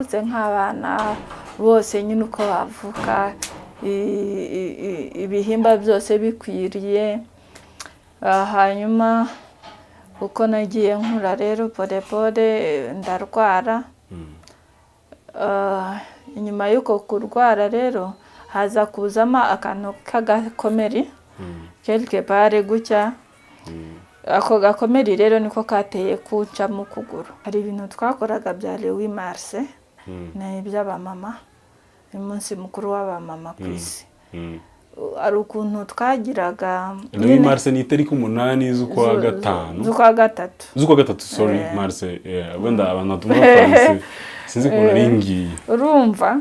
Navutse nk'abana bose nyine uko bavuka, ibihimba byose bikwiriye. Hanyuma uko nagiye nkura rero, pole pole ndarwara. Inyuma y'uko kurwara rero haza kuzamo akantu k'agakomeri quelque part gutya. Ako gakomeri rero niko kateye kuncamo ukuguru. Hari ibintu twakoraga bya le 8 mars, ni iby'abamama, umunsi mukuru w'abamama ku isi. Hari ukuntu twagiraga Le 8 mars ni itariki 8 z'ukwa gatanu. Z'ukwa gatatu. Z'ukwa gatatu, sorry. Mars, wenda abantu batumva français, sinzi ukuntu ari ngiye. Urumva,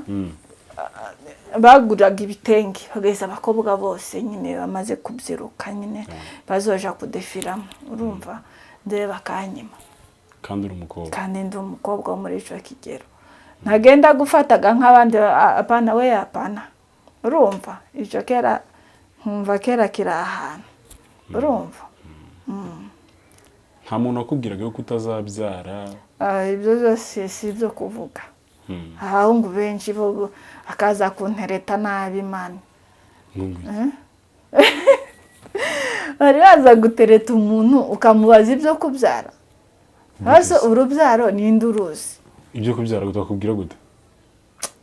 baguraga ibitenge bagaheza abakobwa bose nyine bamaze kubyiruka, nyine bazoja kudefiramo. Urumva, ndebe bakanyima. Kandi uri umukobwa. Kandi ndi umukobwa wo muri ico kigero, ntagenda gufataga nk'abandi. Apana we, apana. Urumva, ico kera nkumva kera kiri ahantu, urumva. Nta muntu wakubwiraga yuko utazabyara? Ibyo byose si ibyo kuvuga. Abahungu benshi bo akaza kuntereta nabi mani. Ngo iki? Bari baza gutereta umuntu, ukamubaza ibyo kubyara. Hasi urubyaro ninde uruzi? Ibyo kubyara gute? Bakubwira gute?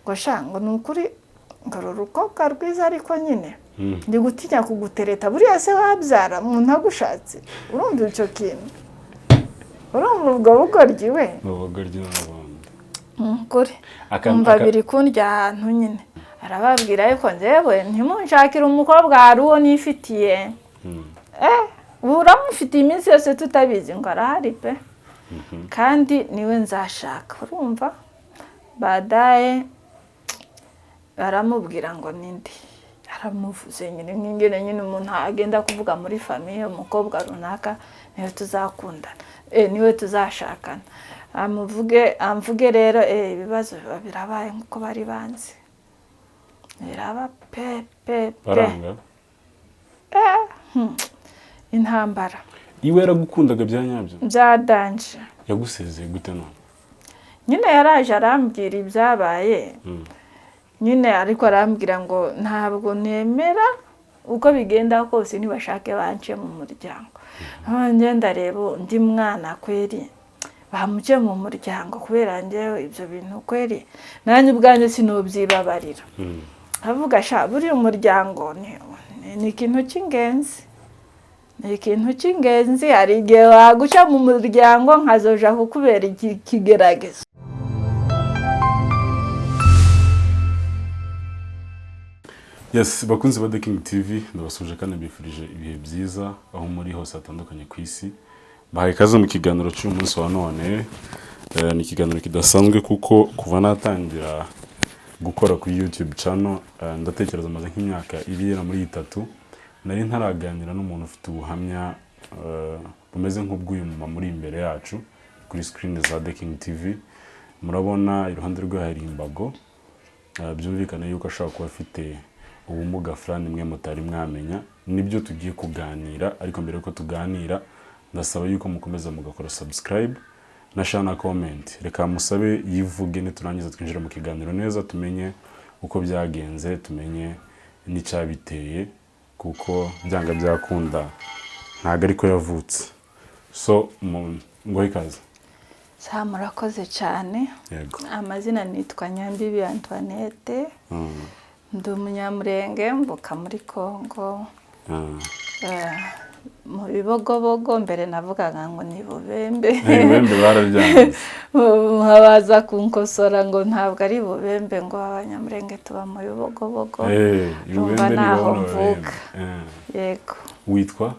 Ngo sha, ngo ni ukuri, ngo uru rukobwa rwiza, ariko nyine ndi gutinya kugutereta. Buriya se wabyara umuntu agushatse? Urumva icyo kintu? Urumva ubwo bugoryi we? Ni ubugoryi n'abantu. Ukuri umva biri kundya ahantu nyine. Arababwira, ariko njyewe ntimunshakire umukobwa, hari uwo nifitiye. Ubu uramufitiye iminsi yose tutabizi? Ngo arahari pe, kandi niwe nzashaka. Urumva, badaye baramubwira ngo ninde aramuvuze nyine, nk'ingene nyine umuntu agenda kuvuga muri famille, umukobwa runaka niwe tuzakundana, niwe tuzashakana. Amuvuge amvuge rero, ibibazo biba birabaye nk'uko bari banzi, biraba pe pe pe. Baranga. Intambara. Iwe yaragukundaga bya nyabyo? Bya danger. Yagusezeye gute none? Nyine yaraje arambwira ibyabaye nyine, ariko arambwira ngo ntabwo nemera, uko bigenda kose nibashake bance mu muryango. Njye ndareba undi mwana kweri bamuce mu muryango kubera njyewe? Ibyo bintu kweri nanjye ubwanjye sinubyibabarira. Avuga sha, buriya umuryango ni ikintu cy'ingenzi, ni ikintu cy'ingenzi. Hari igihe waguca mu muryango nkazoja kukubera ikigeragezo. Yes, bakunzi ba The King TV, ndabasuje kandi mbifurije ibihe byiza aho muri hose hatandukanye ku isi. Bahaye ikaze mu kiganiro cy'uyu munsi wa none. Ni ikiganiro kidasanzwe kuko kuva natangira gukora kuri YouTube channel, ndatekereza amaze nk'imyaka igera muri 3, nari ntaraganira n'umuntu ufite ubuhamya bumeze nk'ubw'uyu mama muri imbere yacu kuri screen za The King TV. Murabona iruhande rwe hari imbago. Byumvikane yuko ashobora kuba afite ubumuga fulani mwe mutari mwamenya. Nibyo tugiye kuganira, ariko mbere yuko tuganira ndasaba yuko mukomeza mugakora subscribe na share na comment. Reka musabe yivuge, niturangiza twinjire mu kiganiro neza, tumenye uko byagenze, tumenye n'icyabiteye, kuko byanga byakunda ntabwo ariko yavutse. So ngo ikaze. Sa, murakoze cyane. Yego. Amazina nitwa Nyambibi Antoinette. Ndi Umunyamurenge, mvuka muri Congo, mu Bibogobogo. Mbere navugaga ngo ni Bubembe. Bubembe barabyanze. Baza kunkosora ngo ntabwo ari Bubembe, ngo Abanyamurenge tuba mu Bibogobogo. Urumva Bubembe ni naho babona mvuka. Bubembe. Yego. Witwa?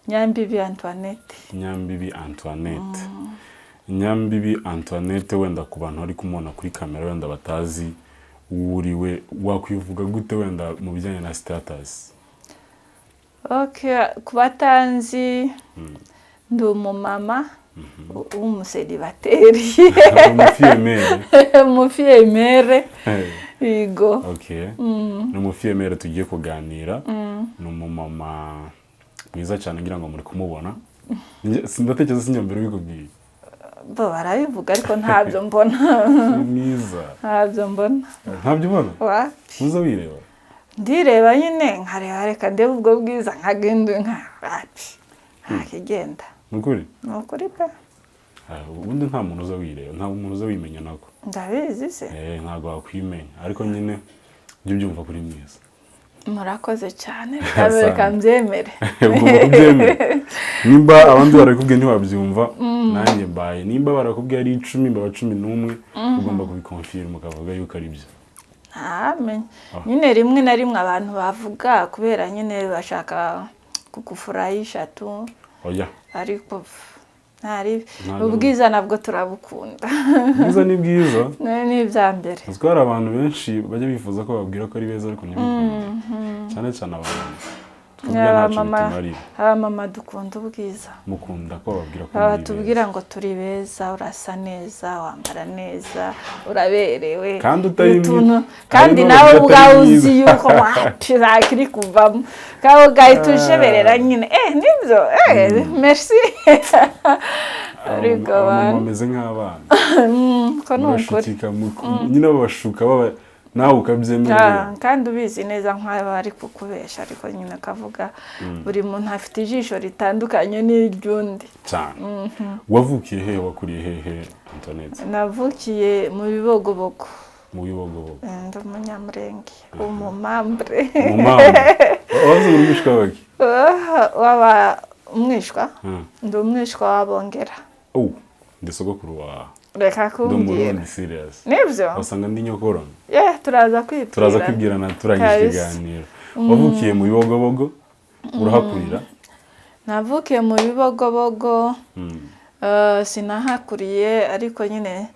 Nyambibi Antoinette. Nyambibi Antoinette. Nyambibi Antoinette, wenda ku bantu bari kumubona kuri kamera wenda batazi uwo uri we, wakwivuga gute wenda mu bijyanye na status? Okay, ku batanzi, ndi umumama w'umuseribateri. Umufille-mère. Umufille-mère, yego. Okay, ni umufille-mère tugiye kuganira. Ni umumama mwiza cyane, ngira ngo muri kumubona. Ndatekereza sinjya mbere ubikubwiye. Bo barabivuga, ariko ntabyo mbona. Uri mwiza. Ntabyo mbona. Ntabyo ubona? Wapi. Uza wireba? Ndireba nyine, nkareba, reka ndebe ubwo bwiza, nkagenda nka wapi, ntakigenda. Ni ukuri? Ni ukuri pe. Ah, ubundi nta muntu uza wireba, nta muntu uza wimenya nako. Ndabizi se. Ntabwo wakwimenya, ariko nyine ujye ubyumva kuri mwiza. Murakoze cyane, reka mbyemere. Ugomba kubyemera. Nimba abandi barakubwiye ntiwabyumva, nanjye mbaye, nimba barakubwiye ari 10, mbaba 11, ugomba kubiconfirma ukavuga yuko ari byo. Ntamenye nyine, rimwe na rimwe abantu bavuga kubera nyine bashaka kukufurahisha tu. Oya. Ariko ntari Ntabwo- ubwiza nabwo turabukunda. Bwiza ni bwiza. Ni ibya mbere. Uzi ko hari abantu benshi bajya bifuza ko babwira ko ari beza, ariko ntibikunde, cyane cyane abantu twebwe ntacyo Abamama. bitumarira. Abamama dukunda ubwiza. Mukunda ko bababwira ko muri Batubwira beza. ngo turi beza, urasa neza, wambara neza, uraberewe. Kandi utari Utuntu mwiza. kandi Harimo nawe abavuga ubwawe atari uzi mwiza. yuko wapi ntakiri kuvamo, kandi ugahita usheberera nyine, nibyo, merci, ariko Abamama abantu bameze nk'abana. Ko ni ukuri. Murashukika, nyine babashuka baba nawe ukabyemera. Ah, kandi ubizi neza nk'aho bari kukubesha, ariko nyine akavuga buri muntu afite ijisho ritandukanye n'iry'undi. Cyane. Wavukiye hehe, wakuriye hehe, Antoinette? Navukiye mu Bibogobogo. Mu Bibogobogo. Ndi Umunyamurenge, umumambure. Mu mpamvu wavuze ngo umwishwa waki? Waba umwishwa, ndi umwishwa w'Abongera. Oh, ndi sogokuru wa Reka ndi kumbwira. Umurundi, serious. Nibyo. Wasanga ndi nyokorome. Ye, turaza kwibwira. Turaza kwibwirana turangije Kabisa. ikiganiro. Wavukiye mu Bibogobogo, urahakurira? Navukiye mu Bibogobogo. Sinahakuriye, ariko nyine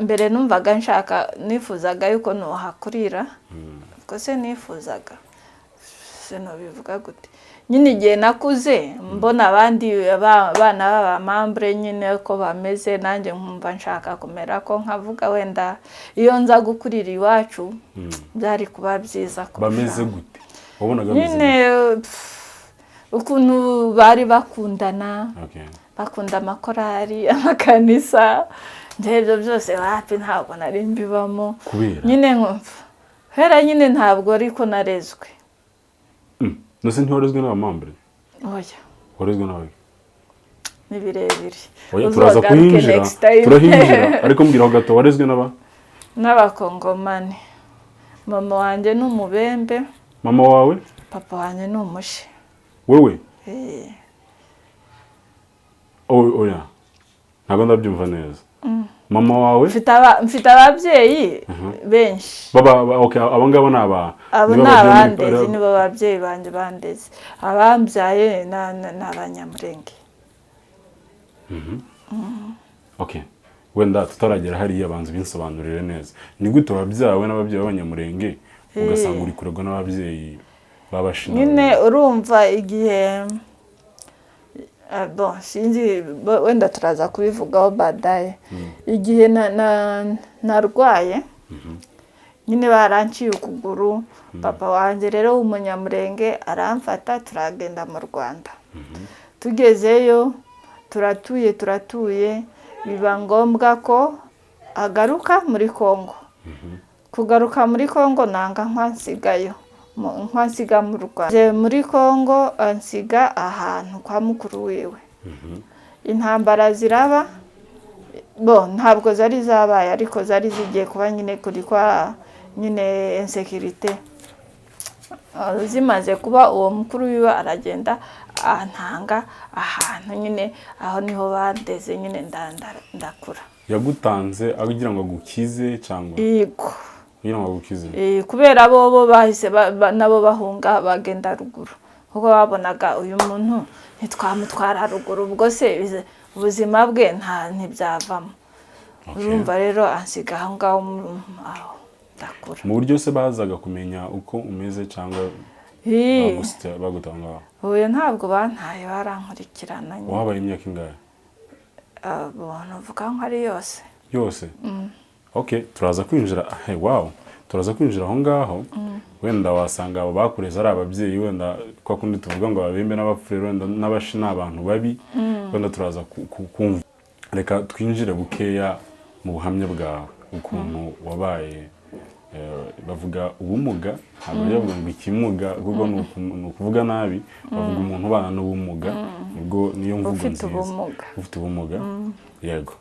mbere numvaga nshaka, nifuzaga yuko nuhakurira. Ubwo se nifuzaga, sinobivuga gute nyine, igihe nakuze mbona abandi bana b'abamambure nyine ko bameze, nanjye nkumva nshaka kumera ko, nkavuga wenda iyo nza gukurira iwacu byari kuba byiza kurushaho. Bameze gute? Wabonaga bameze Nyine gute? ukuntu bari bakundana, bakunda amakorari, amakanisa. Njye ibyo byose wapi, ntabwo nari mbibamo. Kubera? Nyine nkumva kubera nyine ntabwo ariko narezwe. Nose ntiwarezwe n'abamambure? Oya. Warezwe n'ababi? Ni birebire. Oya, turaza Uzagaruke kuhinjira. next time. Turahinjira, ariko mbwiraho gato, warezwe n'aba? N'Abakongomani. Mama wanjye ni Umubembe. Mama wawe? Papa wanjye ni Umushi. Wowe? Eh. Oh, oya, ntabwo ndabyumva neza. Mama wawe? Mfite ababyeyi benshi. Baba okay, abo ngabo ni aba Abo nibo ni bagiye muri- abandeze, nibo babyeyi banjye bandeze. Abambyaye ni Abanyamurenge. Okay, wenda tutaragera hariya, banza ubinsobanurire neza. Ni gute wabyawe n'ababyeyi b'Abanyamurenge, ugasanga uri kurerwa n'ababyeyi b'Abashina? Nyine urumva igihe bon, sinzi, wenda turaza kubivugaho badaye. Igihe narwaye nyine baranciye ukuguru, papa wanjye rero w'Umunyamurenge aramfata, turagenda mu Rwanda. Tugezeyo turatuye, turatuye, biba ngombwa ko agaruka muri Kongo. Kugaruka muri Kongo nanga nkwansigayo, nkwansiga mu Rwanda. Nje muri Kongo ansiga ahantu kwa mukuru wiwe. Intambara ziraba, bo ntabwo zari zabaye, ariko zari zigiye kuba nyine, kuri kwa nyine insécurité. Zimaze kuba, uwo mukuru wiwe aragenda antanga ahantu nyine, aho niho bandeze nyine, ndakura. Yagutanze agira ngo agukize cyangwa? Yego. Kugira ngo agukize? Kubera bo bahise nabo bahunga, bagenda ruguru, kuko babonaga uyu muntu ntitwamutwara ruguru, ubwo se ubuzima bwe nta ntibyavamo. Urumva rero ansiga aho ngaho, aho ndakura. Mu buryo se bazaga kumenya uko umeze cyangwa Ii, bagutanga aho? Oya, ntabwo bantaye, barankurikirana nyine. Wahabaye imyaka ingahe? Ah, bon, uvuga nko ari yose. Yose? Okay, turaza kwinjira, hey, wow, turaza kwinjira aho ngaho. Wenda wasanga abo bakureze ari ababyeyi, wenda kwa kundi tuvuga ngo Ababembe n'Abapfurero, wenda n'Abashi ni abantu babi, wenda turaza kumva. Reka twinjire bukeya mu buhamya bwawe, ukuntu wabaye, bavuga ubumuga, ntabwo bajya bavuga ngo ikimuga, kuko ni ukuvuga nabi. Bavuga umuntu ubana n'ubumuga, nibwo niyo mvugo Ufite nziza. ubumuga. Ufite ubumuga, yego.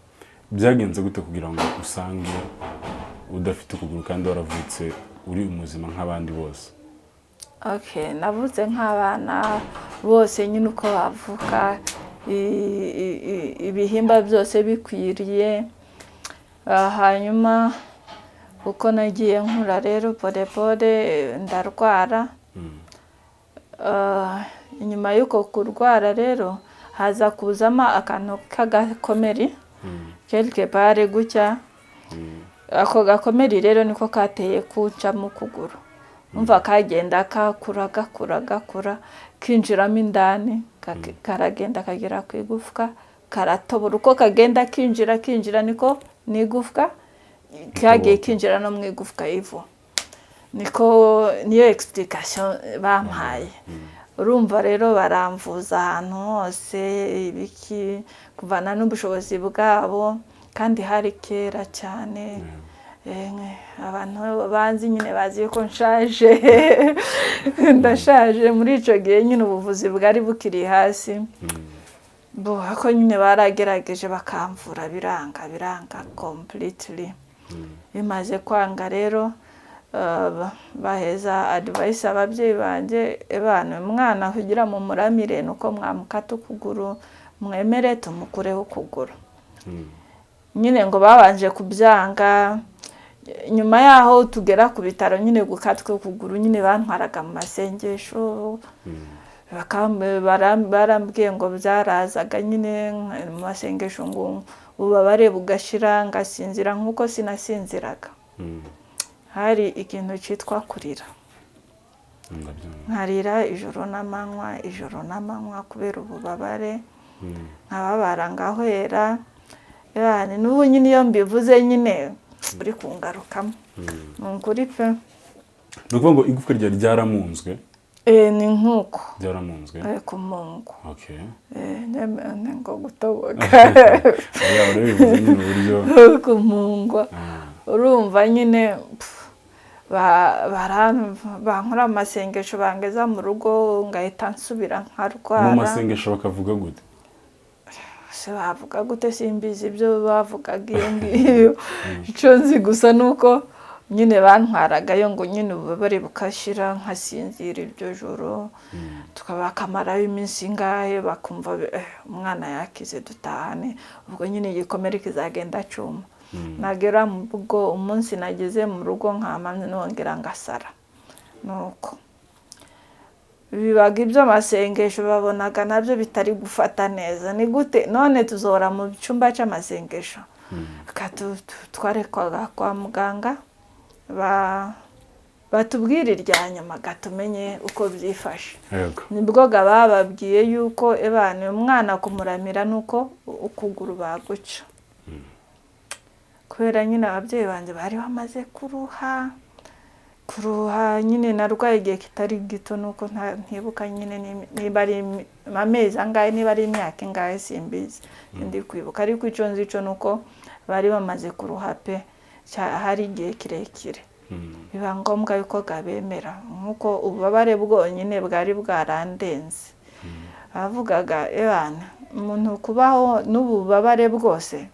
Byagenze gute kugira ngo usange udafite ukuguru kandi waravutse uri muzima nk'abandi bose? Okay, navutse nk'abana bose nyine uko bavuka, ibihimba byose bikwiriye. Hanyuma uko nagiye nkura rero, pole pole ndarwara. Inyuma y'uko kurwara rero haza kuzamo akantu k'agakomeri quelque part gutya. Ako gakomeri rero niko kateye kuncamo ukuguru. Umva, kagenda kakura, gakura, gakura, kinjiramo indani, karagenda kagera ku igufwa, karatobora. Uko kagenda kinjira, kinjira, niko n'igufwa kagiye kinjira no mu igufwa ivu. Niko niyo explication bampaye. Urumva rero baramvuza ahantu hose, ibiki, kuvana n'ubushobozi bwabo, kandi hari kera cyane. Abantu banzi nyine bazi ko nshaje, ndashaje. Muri icyo gihe nyine ubuvuzi bwari bukiri hasi bo, ako nyine baragerageje bakamvura, biranga, biranga completely. Bimaze kwanga rero, baheza advice ababyeyi banjye: "Ebana, umwana kugira mu muramire nuko mwamukata ukuguru, mwemere tumukureho ukuguru." Nyine ngo babanje kubyanga. Nyuma yaho tugera ku bitaro nyine gukatwa ukuguru, nyine bantwaraga mu masengesho, barambwiye ngo byarazaga nyine mu masengesho, ngo ububabare bugashira, ngasinzira nk'uko sinasinziraga. Hari ikintu cyitwa kurira. Ndabyumva. Nkarira ijoro n'amanywa, ijoro n'amanywa, kubera ububabare, nkababara, ngahwera. Yani n'ubu nyine iyo mbivuze nyine uri kungarukamo, ni ukuri pe. Ni ukuvuga ngo igufwa ryari ryaramunzwe? Ni nk'uko. Ryaramunzwe. Ku mungu. Okay. Ngo gutoboka. Oya, urabivuze nyine uburyo. Kumungwa. Urumva nyine, pf, bankora amasengesho, bangeza mu rugo ngahita nsubira Mu nkarwara. masengesho bakavuga gute? Se bavuga gute? Simbizi ibyo bavugaga iyo ngiyo. Icyo nzi gusa ni uko nyine bantwaragayo ngo nyine ububabare bukashira, nkasinzira iryo joro, tukabakamarayo iminsi ingahe, bakumva umwana yakize, dutahane. Ubwo nyine igikomere kizagenda cyuma. Nagera mu rugo, umunsi nageze mu rugo nkama nongera ngasara. Nuko bibaga iby'amasengesho babonaga nabyo bitari gufata neza. Ni gute none tuzohora mu cyumba cy'amasengesho? Twarekwaga kwa muganga, batubwira irya nyuma tumenye uko byifashe. Nibwo ga bababwiye yuko ebana umwana kumuramira nuko ukuguru baguca, kubera nyine ababyeyi banjye bari bamaze kuruha, kuruha nyine. Narwaye igihe kitari gito, nuko ntibuka nyine niba ari amezi angahe, niba ari imyaka ingahe, simbizi, ndi kwibuka. Ariko icyo nzi cyo nuko bari bamaze kuruha pe, hari igihe kirekire. Biba ngombwa yuko gabemera, nk'uko ububabare bwonyine bwari bwarandenze. Bavugaga: "Ebana, umuntu kubaho n'ububabare bwose,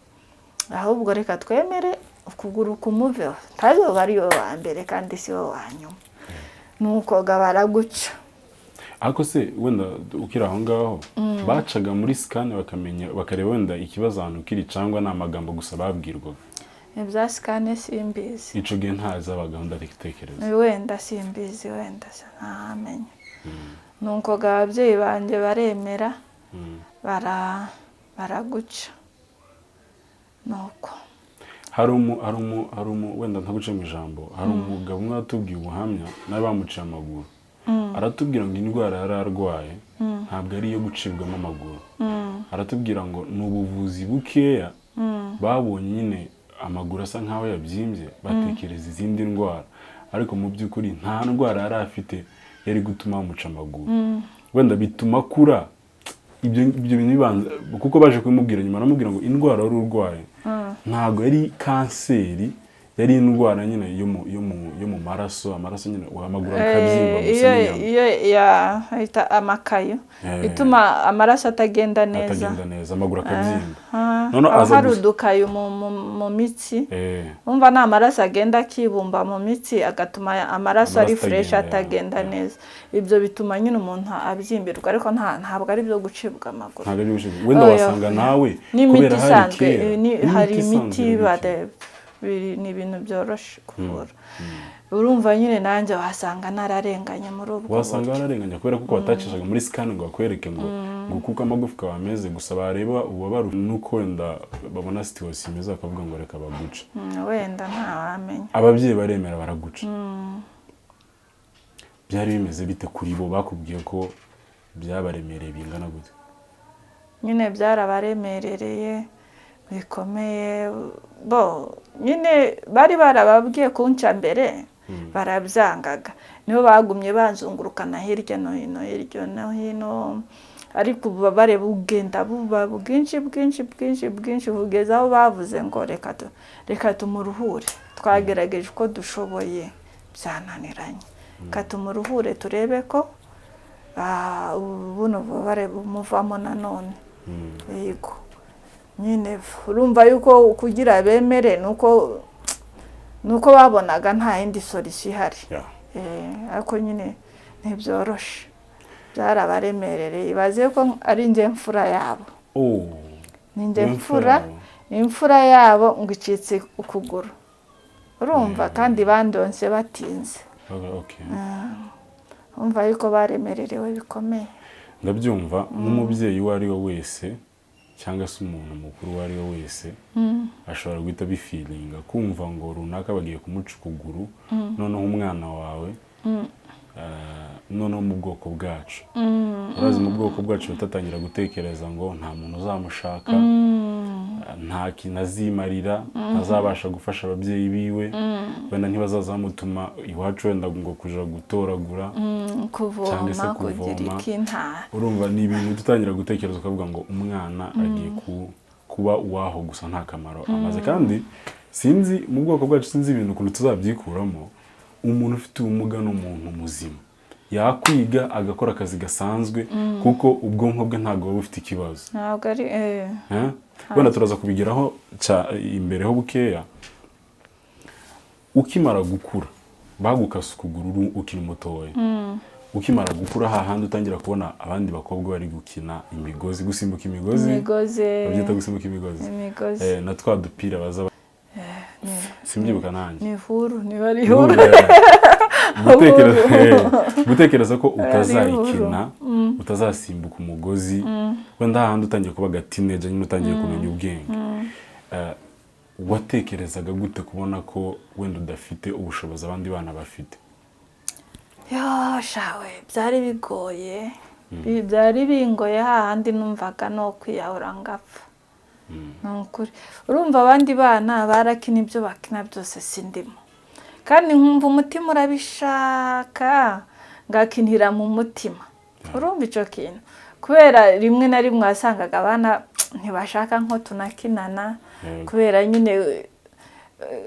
ahubwo reka twemere ukuguru kumuveho, ntazoba ari we wa mbere kandi si we wa nyuma." Nuko ga baraguca. Ariko se wenda ukiri aho ngaho, bacaga muri scan bakamenya, bakareba wenda ikibazo ahantu kiri, cyangwa ni amagambo gusa babwirwaga? Ibya scan simbizi. Ico gihe ntazaba gahunda tekereza. Wenda simbizi, wenda ntahamenya. Nuko ga ababyeyi banjye baremera, baraguca, nuko. Hari umu wenda ntaguce mu ijambo, hari umugabo umwe watubwiye ubuhamya, nawe bamuciye amaguru, aratubwira ngo indwara yari arwaye ntabwo ari iyo gucibwamo amaguru. Aratubwira ngo ni ubuvuzi bukeya babonye nyine, amaguru asa nkaho yabyimbye, batekereza izindi ndwara, ariko mu by'ukuri nta ndwara yari afite yari gutuma bamuca amaguru. Wenda bituma akura. Ibyo bintu bibanza kuko baje kubimubwira nyuma, aramubwira ngo indwara wari urwaye ntabwo yari kanseri, yari indwara nyine yo mu maraso, amaraso nyine, amaguru akabyimba gusa Iyo n'inyama. Iyo ya amakayo ituma amaraso atagenda neza. Atagenda neza, amaguru akabyimba. Noneho Haba aza hari udukayo mu mitsi. Umva, ni amaraso agenda akibumba mu mitsi, agatuma amaraso ari Amaraso fresh atagenda, atagenda neza. Ibyo bituma nyine umuntu abyimbirwa, ariko ntabwo ari byo gucibwa amaguru. Ntabwo ari gucibwa. Wenda Oya, wasanga nawe n'imiti kubera hari isanzwe kera hari n'imiti imiti isanzwe iragukira. Ni ibintu byoroshe kuvura. Urumva nyine nanjye wasanga nararenganye muri ubwo Wasanga buryo. wararenganya kubera kuko batacishaga muri scan ngo bakwereke ngo kuko amagufwa yawe ameze gusa, bareba ububabare nuko wenda babona situation imeze, bakavuga ngo reka baguce. Wenda ntawamenya. Ababyeyi baremera, baraguca. Byari bimeze bite kuri bo? Bakubwiye ko byabaremereye bingana gute? Nyine byarabaremerereye bikomeye. Bo nyine bari barababwiye kunca mbere, barabyangaga. Nibo bagumye banzungurukana hirya no hino, hirya no hino, ariko ububabare bugenda buba bwinshi, bwinshi, bwinshi, bwinshi, bugeze aho bavuze ngo reka tumuruhure, twagerageje uko dushoboye byananiranye, reka tumuruhure turebe ko buno bubabare bumuvamo nanone. Yego nyine, urumva yuko kugira bemere nuko babonaga nta yindi solution ihari. Ariko nyine ntibyoroshe, byarabaremerereye. Ibaze ko ari njye mfura yabo. Oh. Ni njye Imfura mfura yabo. Imfura yabo ngo icitse ukuguru, urumva, kandi bandonse batinze. Urumva yuko baremererewe bikomeye. Ndabyumva, nk'umubyeyi uwo ari we wese cyangwa se umuntu mukuru uwo ari we wese ashobora guhita bifeelinga, kumva ngo runaka bagiye kumuca ukuguru, noneho umwana wawe, noneho mu bwoko bwacu, urazi mu bwoko bwacu batatangira gutekereza ngo nta muntu uzamushaka, nta kintu azimarira, ntazabasha gufasha ababyeyi biwe, wenda ntibazaza bamutuma iwacu wenda ngo kuja gutoragura cyangwa se kuvoma, kugira kuvoma. Iki nta Urumva ni ibintu dutangira gutekereza, ukavuga ngo umwana agiye kuba uwaho gusa, nta kamaro amaze. Kandi sinzi, mu bwoko bwacu sinzi ibintu ukuntu tuzabyikuramo. Umuntu ufite ubumuga ni umuntu muzima, yakwiga agakora akazi gasanzwe, kuko ubwonko bwe ntabwo buba bufite ikibazo. Ntabwo ari Eh? Wenda turaza kubigeraho imbere ho bukeya. Ukimara gukura, bagukase ukuguru ukiri mutoya, ukimara gukura hahandi utangira kubona abandi bakobwa bari gukina imigozi, gusimbuka imigozi. Imigozi. Babyita gusimbuka imigozi. Imigozi. Na twa dupira baza simbyibuka nanjye. Ni huru, niba ari huru. Gutekereza ko utazayikina, utazasimbuka umugozi, wenda hahandi utangiye kuba agateenager nyine, utangiye kumenya ubwenge. Watekerezaga gute kubona ko wenda udafite ubushobozi abandi bana bafite? Yo shawe, byari bigoye. Byari bingoye hahandi numvaga no kwiyahura ngapfa, ni ukuri. Urumva abandi bana barakina ibyo bakina byose, sindimo, kandi nkumva umutima urabishaka, ngakinira mu mutima. Urumva icyo kintu, kubera rimwe na rimwe wasangaga abana ntibashaka nko tunakinana, kubera nyine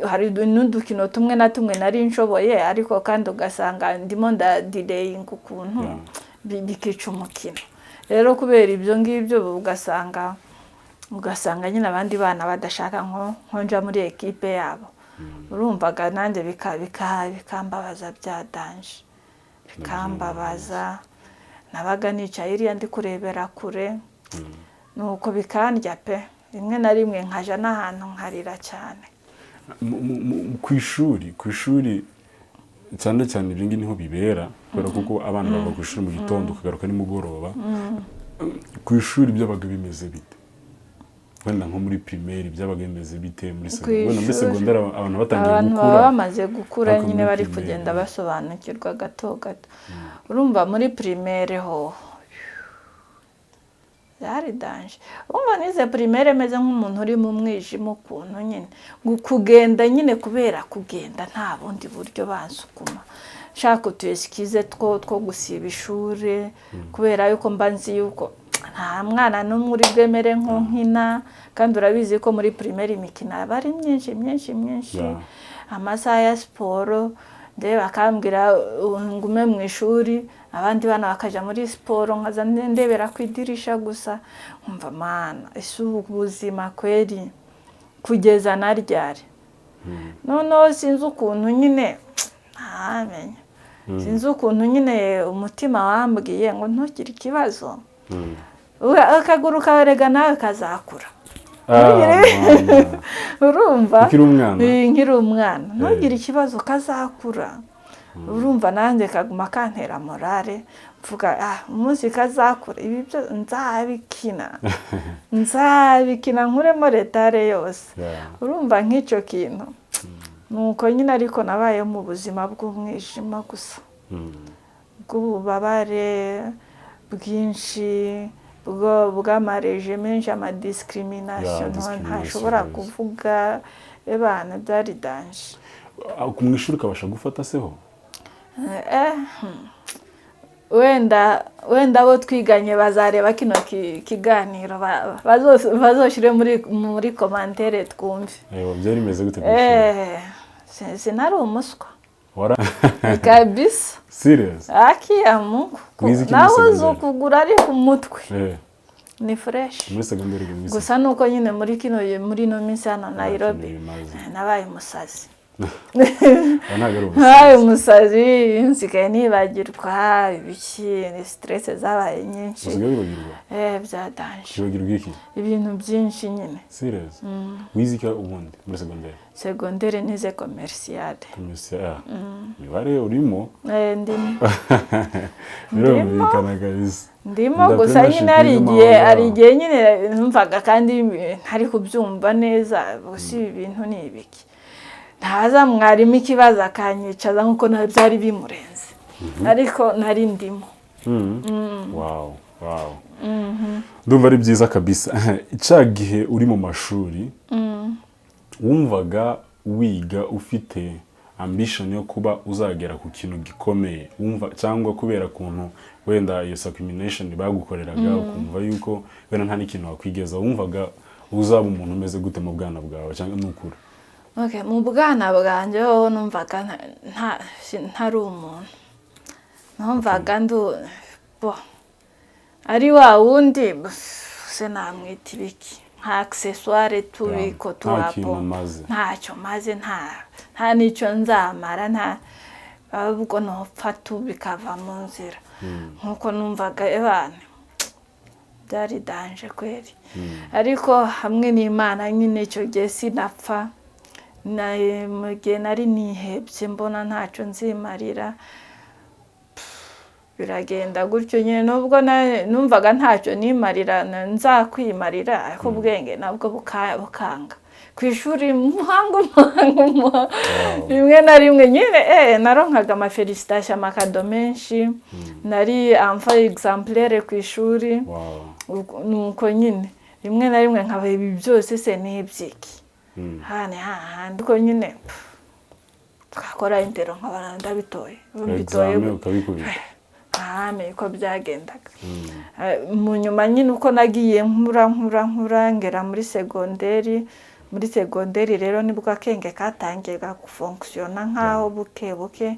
hari n'udukino tumwe na tumwe nari nshoboye, ariko kandi ugasanga ndimo ndadelayinga ukuntu bikica umukino. Rero kubera ibyo ngibyo ugasanga nyine abandi bana badashaka nko nja muri ekipe yabo. Urumvaga nanjye bikambabaza bya danger, bikambabaza. Nabaga nicaye iriya ndi kurebera kure, nuko bikandya pe, rimwe na rimwe nkaja n'ahantu nkarira cyane. Ku ishuri cyane cyane ibyo ngibi niho bibera, kubera kuko abana bava ku ishuri mu gitondo, ukagaruka nimugoroba. Ku ishuri byabaga bimeze bite? Wenda nko muri primaire byabaga bimeze bite? Muri Ku wenda muri ishuri, segonderi abantu batangiye abantu gukura, baba bamaze gukura ariko nyine muri bari primaire, kugenda basobanukirwa gato gato. Urumva muri primaire ho byari danger. Urumva nize primaire meze nk'umuntu uri mu mwijima ukuntu nyine. Ngo kugenda nyine, kubera kugenda nta bundi buryo, bansukuma nshaka utu excuse two gusiba ishuri, kubera yuko mba nzi yuko Nta mwana n'umwe uri bwemere nko nkina, kandi urabizi ko muri primaire imikino aba ari myinshi myinshi myinshi. Amasaha ya siporo ndebe bakambwira ngume mu ishuri, abandi bana bakajya muri siporo, nkaza ndebera ku idirisha gusa, nkumva mana, ese ubu buzima kweri kugeza na ryari? Noneho sinzi ukuntu nyine, ntamenya, sinzi ukuntu nyine umutima wambwiye ngo ntugire ikibazo, akaguru kawe rega nawe kazakura. Ah, mama. Urumva? Ukiri umwana? Nkiri umwana, ntugire ikibazo, kazakura. Urumva nanjye kaguma kantera morale, mvuga ah, umunsi kazakura ibi byo nzabikina, nzabikina nkuremo retard yose. Urumva nk'icyo kintu nuko nyine, ariko nabayeho mu buzima bw'umwijima gusa, bw'ububabare bwinshi, bw'amareje menshi, amadiscrimination. Yeah, discrimination, ntashobora kuvuga, ebana byari danger. Ah, mu ishuri ukabasha gufata seho? Wenda abo twiganye bazareba kino kiganiro, bazoshyire muri commentaire twumve. Byari bimeze gute ku ishuri? Sinari umuswa. Wara Kabisa. Serious? Akiya Mungu. Wize iki muri Nawe uzi secondaire? ukuguru ari ku mutwe ni fresh. Muri segonderi wize? Gusa nuko nyine muri ino minsi hano Nairobi Kintu bimaze. Nabaye umusazi. Aba ntabwo ari Nabaye ubusazi. umusazi, nsigaye nibagirwa ibiki, ni stress zabaye nyinshi. Usigaye wibagirwa? Bya danger. Wibagirwa iki? Ibintu byinshi nyine. Serious? Wize iki ubundi muri segonderi? Segonderi nize commercial. Komisiyo imibare urimo? Ndimo. Birumvikana kabisa. Ndimo gusa nyine hari Entrepreneurship irimo igihe aho hari ngaho. igihe nyine numvaga kandi ntari kubyumva neza, gusa ibi bintu ni ibiki? Ntaza mwarimu ikibazo akanyicaza nk'uko nawe byari bimurenze, ariko nari ndimo. Wow, ndumva ari byiza kabisa. Cya gihe uri mu mashuri, wumvaga wiga ufite ambition yo kuba uzagera ku kintu gikomeye, wumva, cyangwa kubera ukuntu wenda iyo discrimination bagukoreraga ukumva yuko wenda nta n'ikintu wakwigeza, wumvaga uzaba umuntu umeze gute mu bwana bwawe cyangwa nukura? Okay, mu bwana bwanjye ho numvaga ntari umuntu, numvaga ndu bo ari wa wundi se namwita ibiki, nka accessoire tubiko. Nta Tuwapo. kintu umaze. Ntacyo maze, nta n'icyo nzamara, nta ahubwo nopfa tu bikava mu nzira, nkuko numvaga ebana byari danger kweri. Ariko hamwe n'Imana nyine icyo gihe sinapfa. Mu gihe nari nihebye mbona ntacyo nzimarira, biragenda gutyo nyine, nubwo numvaga ntacyo nimarira, nzakwimarira, ariko ubwenge nabwo bukanga ku ishuri, muhanga umuhanga umuhanga. Rimwe na rimwe nyine naronkaga amafélicitations, amakado menshi, nari enfant exemplaire ku ishuri. Nuko nyine rimwe na rimwe nkaba ibi byose se ni ibyiki? Hane hahandi ariko nyine twakora intello nkaba ndabitoye, mbitoye. Examen ukabikubita. Ntamenye uko byagendaga. Mu nyuma nyine uko nagiye nkura nkura nkura ngera muri segonderi. Muri segonderi rero nibwo akenge katangiye gufonctionna nkaho buke buke.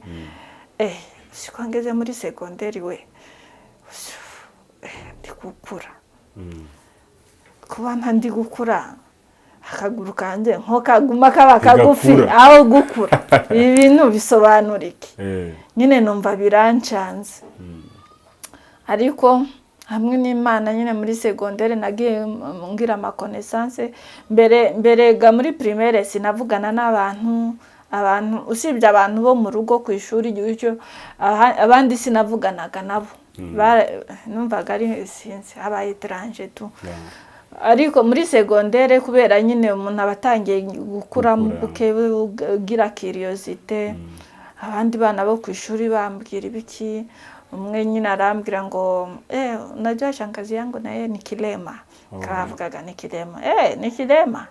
Siko ngeze muri segonderi we, ndi gukura, kuba ndi gukura akaguru kanjye nko kaguma kaba kagufi. Bigakura. Aho gukura, ibi bintu bisobanura iki? Nyine numva birancanze, ariko hamwe n'Imana nyine muri segonderi nagiye ngira amaconnaissances. Mbere mbere ga muri primaire sinavugana n'abantu, abantu usibye abantu bo mu rugo, ku ishuri gutyo, abandi sinavuganaga nabo. Numvaga ari sinzi abaye étranger tu. Ariko muri segondere kubera nyine umuntu aba atangiye gukura mu Gukura. buke, ugira curiosité, abandi bana bo ku ishuri bambwira ibiki, umwe nyine arambwira ngo unajua shangazi yangu naye ni kilema. Kavugaga ni kilema, ni kilema,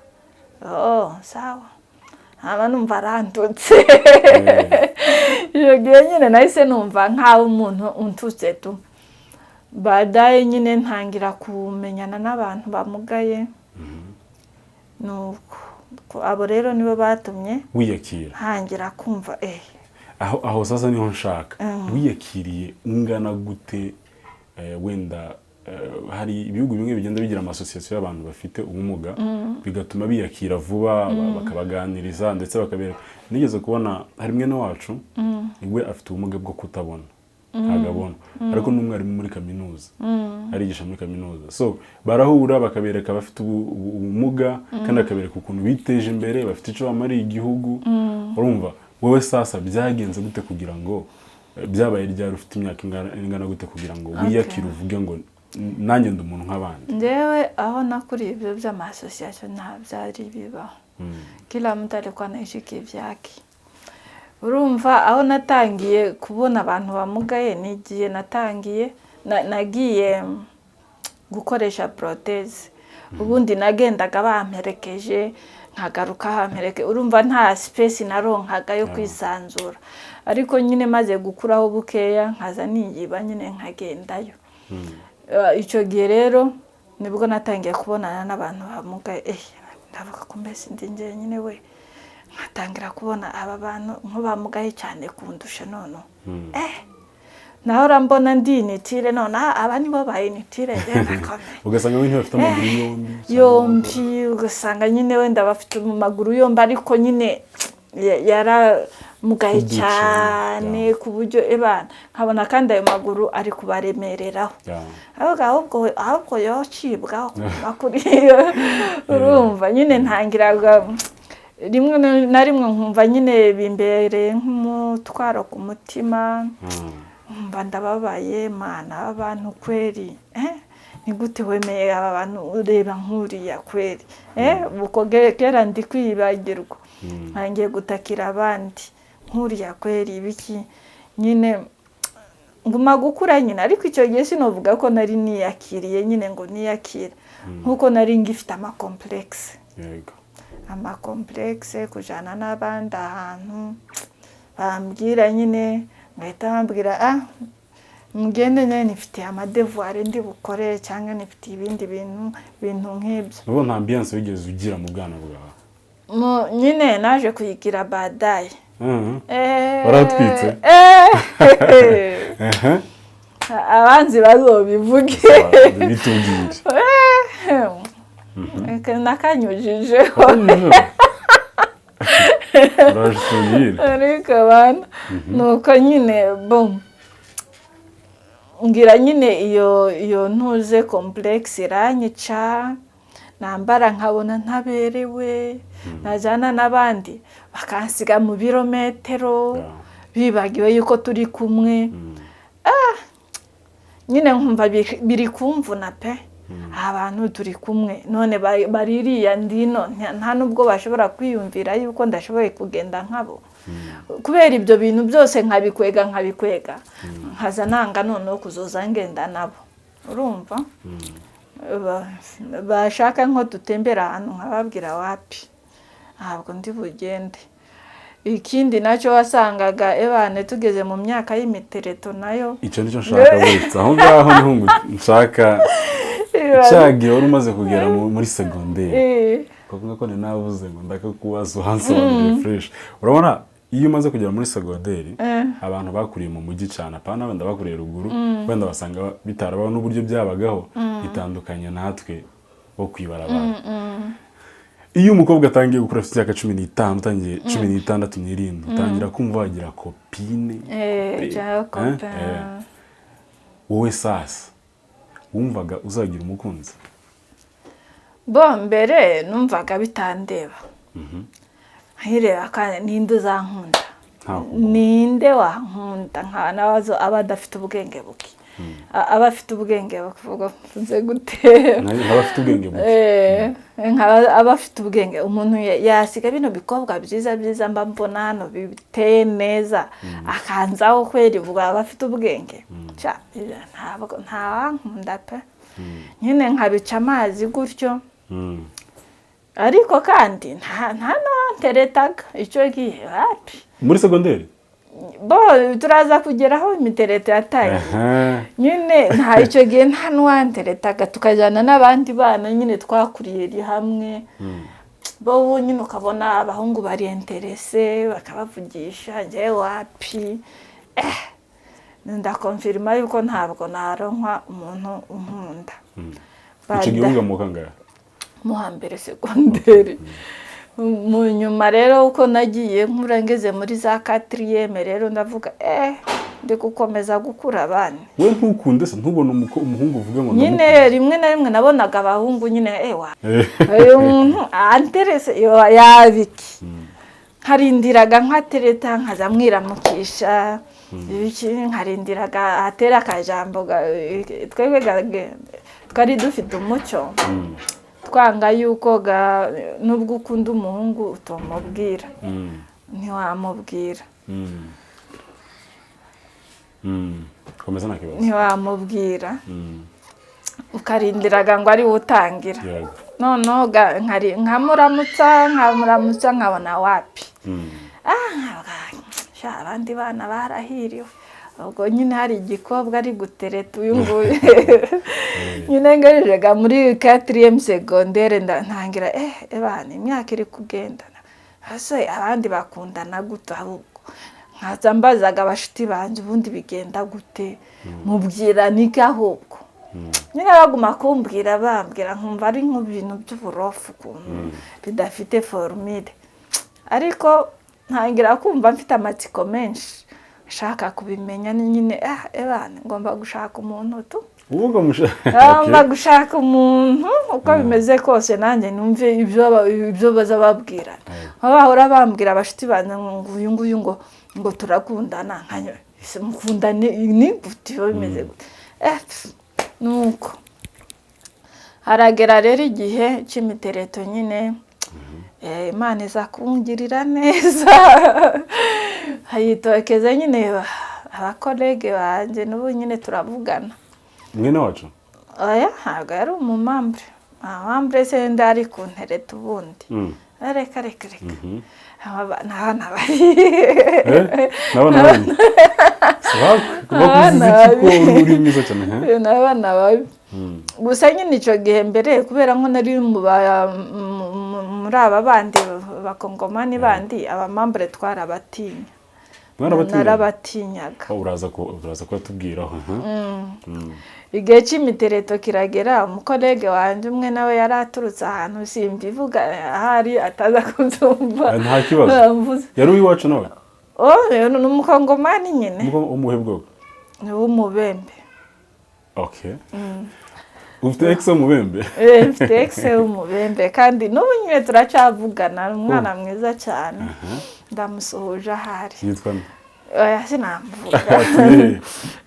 oh sawa. Haba numva arandutse. Iyo gihe nyine nahise numva nk'aho umuntu untutse tu. Badaye nyine ntangira kumenyana n'abantu bamugaye. Nuko abo rero nibo batumye wiyakira, ntangira kumva Aho sasa niho nshaka. Wiyakiriye ungana gute? Wenda hari ibihugu bimwe bigenda bigira amasosiyasiyo y'abantu bafite ubumuga, bigatuma biyakira vuba, bakabaganiriza ndetse bakabereka. Nigeze kubona hari mwene wacu, we afite ubumuga bwo kutabona, ntabwo abona, ariko ni umwarimu muri kaminuza, arigisha muri kaminuza. So barahura bakabereka abafite ubumuga kandi bakabereka ukuntu biteje imbere, bafite icyo bamariye igihugu. Urumva wowe sasa byagenze gute kugira ngo byabaye ryari, ufite imyaka ingana gute kugira ngo wiyakire uvuge ngo nanjye ndi umuntu nk'abandi? Njyewe aho nakuriye, ibyo by'amasosiyasiyo nta byari bibaho. Kila mtu alikuwa anaishi kivyake. Urumva, aho natangiye kubona abantu bamugaye ni igihe natangiye nagiye gukoresha prothèse. Ubundi nagendaga bamperekeje, nkagaruka bampereke. Urumva nta space naronkaga yo kwisanzura. Ariko nyine maze gukuraho bukeya, nkaza niyiba nyine nkagendayo. Icyo gihe rero nibwo natangiye kubonana n'abantu bamugaye. Ndavuga ko mbese ndi njyenyine we? Nkatangira kubona aba bantu nk'abamugaye cyane kundusha. None nahora mbona ndi inutile, none aba nibo ba inutile, njyewe ndakomeye. Ugasanga we ntibafite amaguru yombi cyangwa Yombi, ugasanga nyine wenda bafite mu maguru yombi, ariko nyine yaramugaye Kuduce, cyane ku buryo ebana nkabona kandi ayo maguru ari kubaremereraho. Ahubwo yocibwaho kuri. Urumva nyine ntangiraga rimwe na rimwe nkumva nyine bimbereye nk'umutwaro ku mutima. Nkumva ndababaye, Mana, aba bantu kweri, ni gute wemeye aba bantu? Ureba nk'uriya kweri, ubwo kera ndi kwibagirwa, ntangiye gutakira abandi, nk'uriya kweri ibiki. Nyine nguma gukura nyine, ariko icyo gihe sinavuga ko nari niyakiriye nyine ngo niyakire, nk'uko nari ngifite amacomplexe. Amacomplexe, kujyana n'abandi ahantu bambwira nyine, ngahita bambwira: "Ah, mugende, nyine nifitiye amadevoirs ndi bukore cyangwa nifitiye ibindi bintu nk'ibyo." Nubu nta ambiance wigeze ugira mu bwana bwawe? Nyine naje kuyigira badaye. Waratwitse? Abanzi bazobivuge. Bitubwire. Nakanyujijeho. Uraje tubwire. Ariko bana, nuko nyine bo ngira nyine iyo ntuze complexe iranyica, nambara nkabona ntaberewe, najyana n'abandi bakansiga mu birometero, bibagiwe yuko turi kumwe. Nyine nkumva biri kumvuna pe. Abantu turi kumwe none baririya, ndino nta nubwo bashobora kwiyumvira yuko ndashoboye kugenda nkabo. Kubera ibyo bintu byose nkabikwega, nkabikwega, nkaza nanga noneho kuzoza ngenda nabo. Urumva bashaka nko dutembera ahantu, nkababwira: "Wapi, ntabwo ndi bugende." Ikindi nacyo, wasangaga ebane tugeze mu myaka y'imitereto nayo. Icyo nicyo nshaka, buretse aho ngaho niho nshaka. Cyagihe wari umaze kugera muri segonderi, kuko ko ni navuze ngo ndakakubaza uhansobanurire fresh. Urabona iyo umaze kugera muri segonderi, abantu bakuriye mu mujyi cyane, apana wenda bakuriye ruguru, wenda basanga bitarabaho n'uburyo byabagaho bitandukanye natwe bo kwibarabara. Iyo umukobwa atangiye gukura, afite imyaka 15, utangiye 16 n'irindwi, utangira kumva wagira copine. Cyangwa copain. Wowe sasa wumvaga uzagira umukunzi? Bo mbere numvaga bitandeba, nkireba kandi ninde uzankunda? Nta kuguma. Ninde wankunda nkaba nabazo aba adafite ubwenge buke, aba afite ubwenge buke, mvuze gute? Nk'abafite ubwenge buke. Nkaba aba afite ubwenge, umuntu yasiga bino bikobwa byiza byiza mba mbona hano biteye neza akanzaho kweri, ubwo aba afite ubwenge? Ca, ntabwo ntawankunda pe. Nyine nkabica amazi gutyo. Ariko kandi nta n'uwanteretaga icyo gihe, wapi. Muri segonderi? Bo turaza kugeraho imitereto yatangiye. Nyine nta icyo gihe nta n'uwanteretaga, tukajyana n'abandi bana nyine twakuriye hamwe. Bo nyine ukabona abahungu bari intéressés, bakabavugisha, njyewe wapi. Ndakonfirima yuko ntabwo naronkwa umuntu unkunda. Icyo gihe wiga mu kangahe? Mu wa mbere segonderi. Mu nyuma rero, uko nagiye nkura, ngeze muri za quatrième rero, ndavuga ndi gukomeza gukura abana. We ntukunde se, ntubone umuhungu uvuge ngo Nyine ndamukunda? rimwe na rimwe nabonaga abahungu nyine, ewa, uyu muntu anterese yabiki, nkarindiraga nkatereta, nkaza mwiramukisha ibiki, nkarindiraga atera akajambo. Twebwe twari dufite umucyo, twanga yuko nubwo ukunda umuhungu utamubwira, ntiwamubwira. Komeza, nta kibazo. Ntiwamubwira, ukarindiraga ngo ari we utangira. Noneho nkamuramutsa, nkabona wapi. Nkavuga, sha, abandi bana barahiriwe. Ubwo nyine hari igikobwa ari gutereta uyu nguyu. Nyine ngejeje muri quatrième secondaire, ntangira ebana, imyaka iri kugenda, ese abandi bakundana gute? Ahubwo nkaza mbazaga abashuti banjye, ubundi bigenda gute, mubwira niki? Ahubwo nyine baguma kumbwira, bambwira, nkumva ari nk'ibintu by'uburofu ukuntu bidafite formule, ariko ntangira kumva mfite amatsiko menshi, nshaka kubimenya. Ni nyine ebana, ngomba gushaka umuntu tu. Uvuga musha. Ngomba gushaka umuntu uko bimeze kose, nanjye numve ibyo baza babwirana. Aho bahora bambwira abashuti banjye ngo uyu nguyu ngo turakundana, nkanya ese mukundane ni gute, biba bimeze gute? Pf, nuko haragera rero igihe cy'imitereto nyine. Imana iza kungirira neza, hayitokeza nyine abacollègue banjye, n'ubu nyine turavugana. Mwene wacu? Oya, ntabwo yari umumembre. Umumembre se ndari kuntereta ubundi? Reka, reka, reka. Aba n'abana bari N'abana babi bakuziza iki ko uri mwiza cyane, he? N'abana babi. Gusa nyine icyo gihe mbere, kubera ko nari muri aba bandi bakongomani bandi, abamembre twarabatinya. Mwarabatinya? Narabatinyaga. Oh, uraza kubatubwiraho. Igihe cy'imitereto kiragera, umucollègue wanjye umwe nawe yari aturutse ahantu simbivuga, ahari ataza kubyumva. Ah, nta kibazo. Mvuze. Yari uw'iwacu nawe? Oh, ni umukongomani nyine. Umuhe bwoko? Ni uw'umubembe. Okay, ufite ex w'umubembe? Mfite ex w'umubembe, kandi n'ubu nyine turacyavugana, ni umwana mwiza cyane, ndamusuhuje ahari. Yitwa nde? Oya, sinamuvuga. Atuye?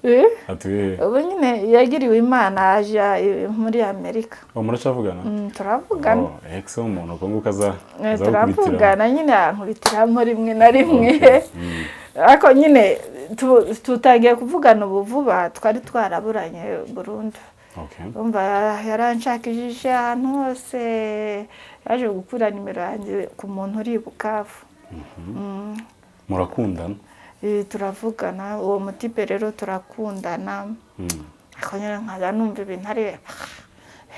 Eh, Atuye? Ubu nyine yagiriwe Imana aje muri Amerika. Oh, muracyavugana? Turavugana. Oh, ex w'umuntu uko nguko aza aza Turavugana nyine, yankubitiramo rimwe na rimwe, ariko nyine tutangiye kuvugana ubu vuba, twari twaraburanye burundu. Umva, yaranshakishije ahantu hose, yaje gukura nimero yanjye ku muntu uri i Bukavu. Murakundana? Turavugana. Uwo mutipe rero turakundana, ariko nyine nkajya numva ibintu ari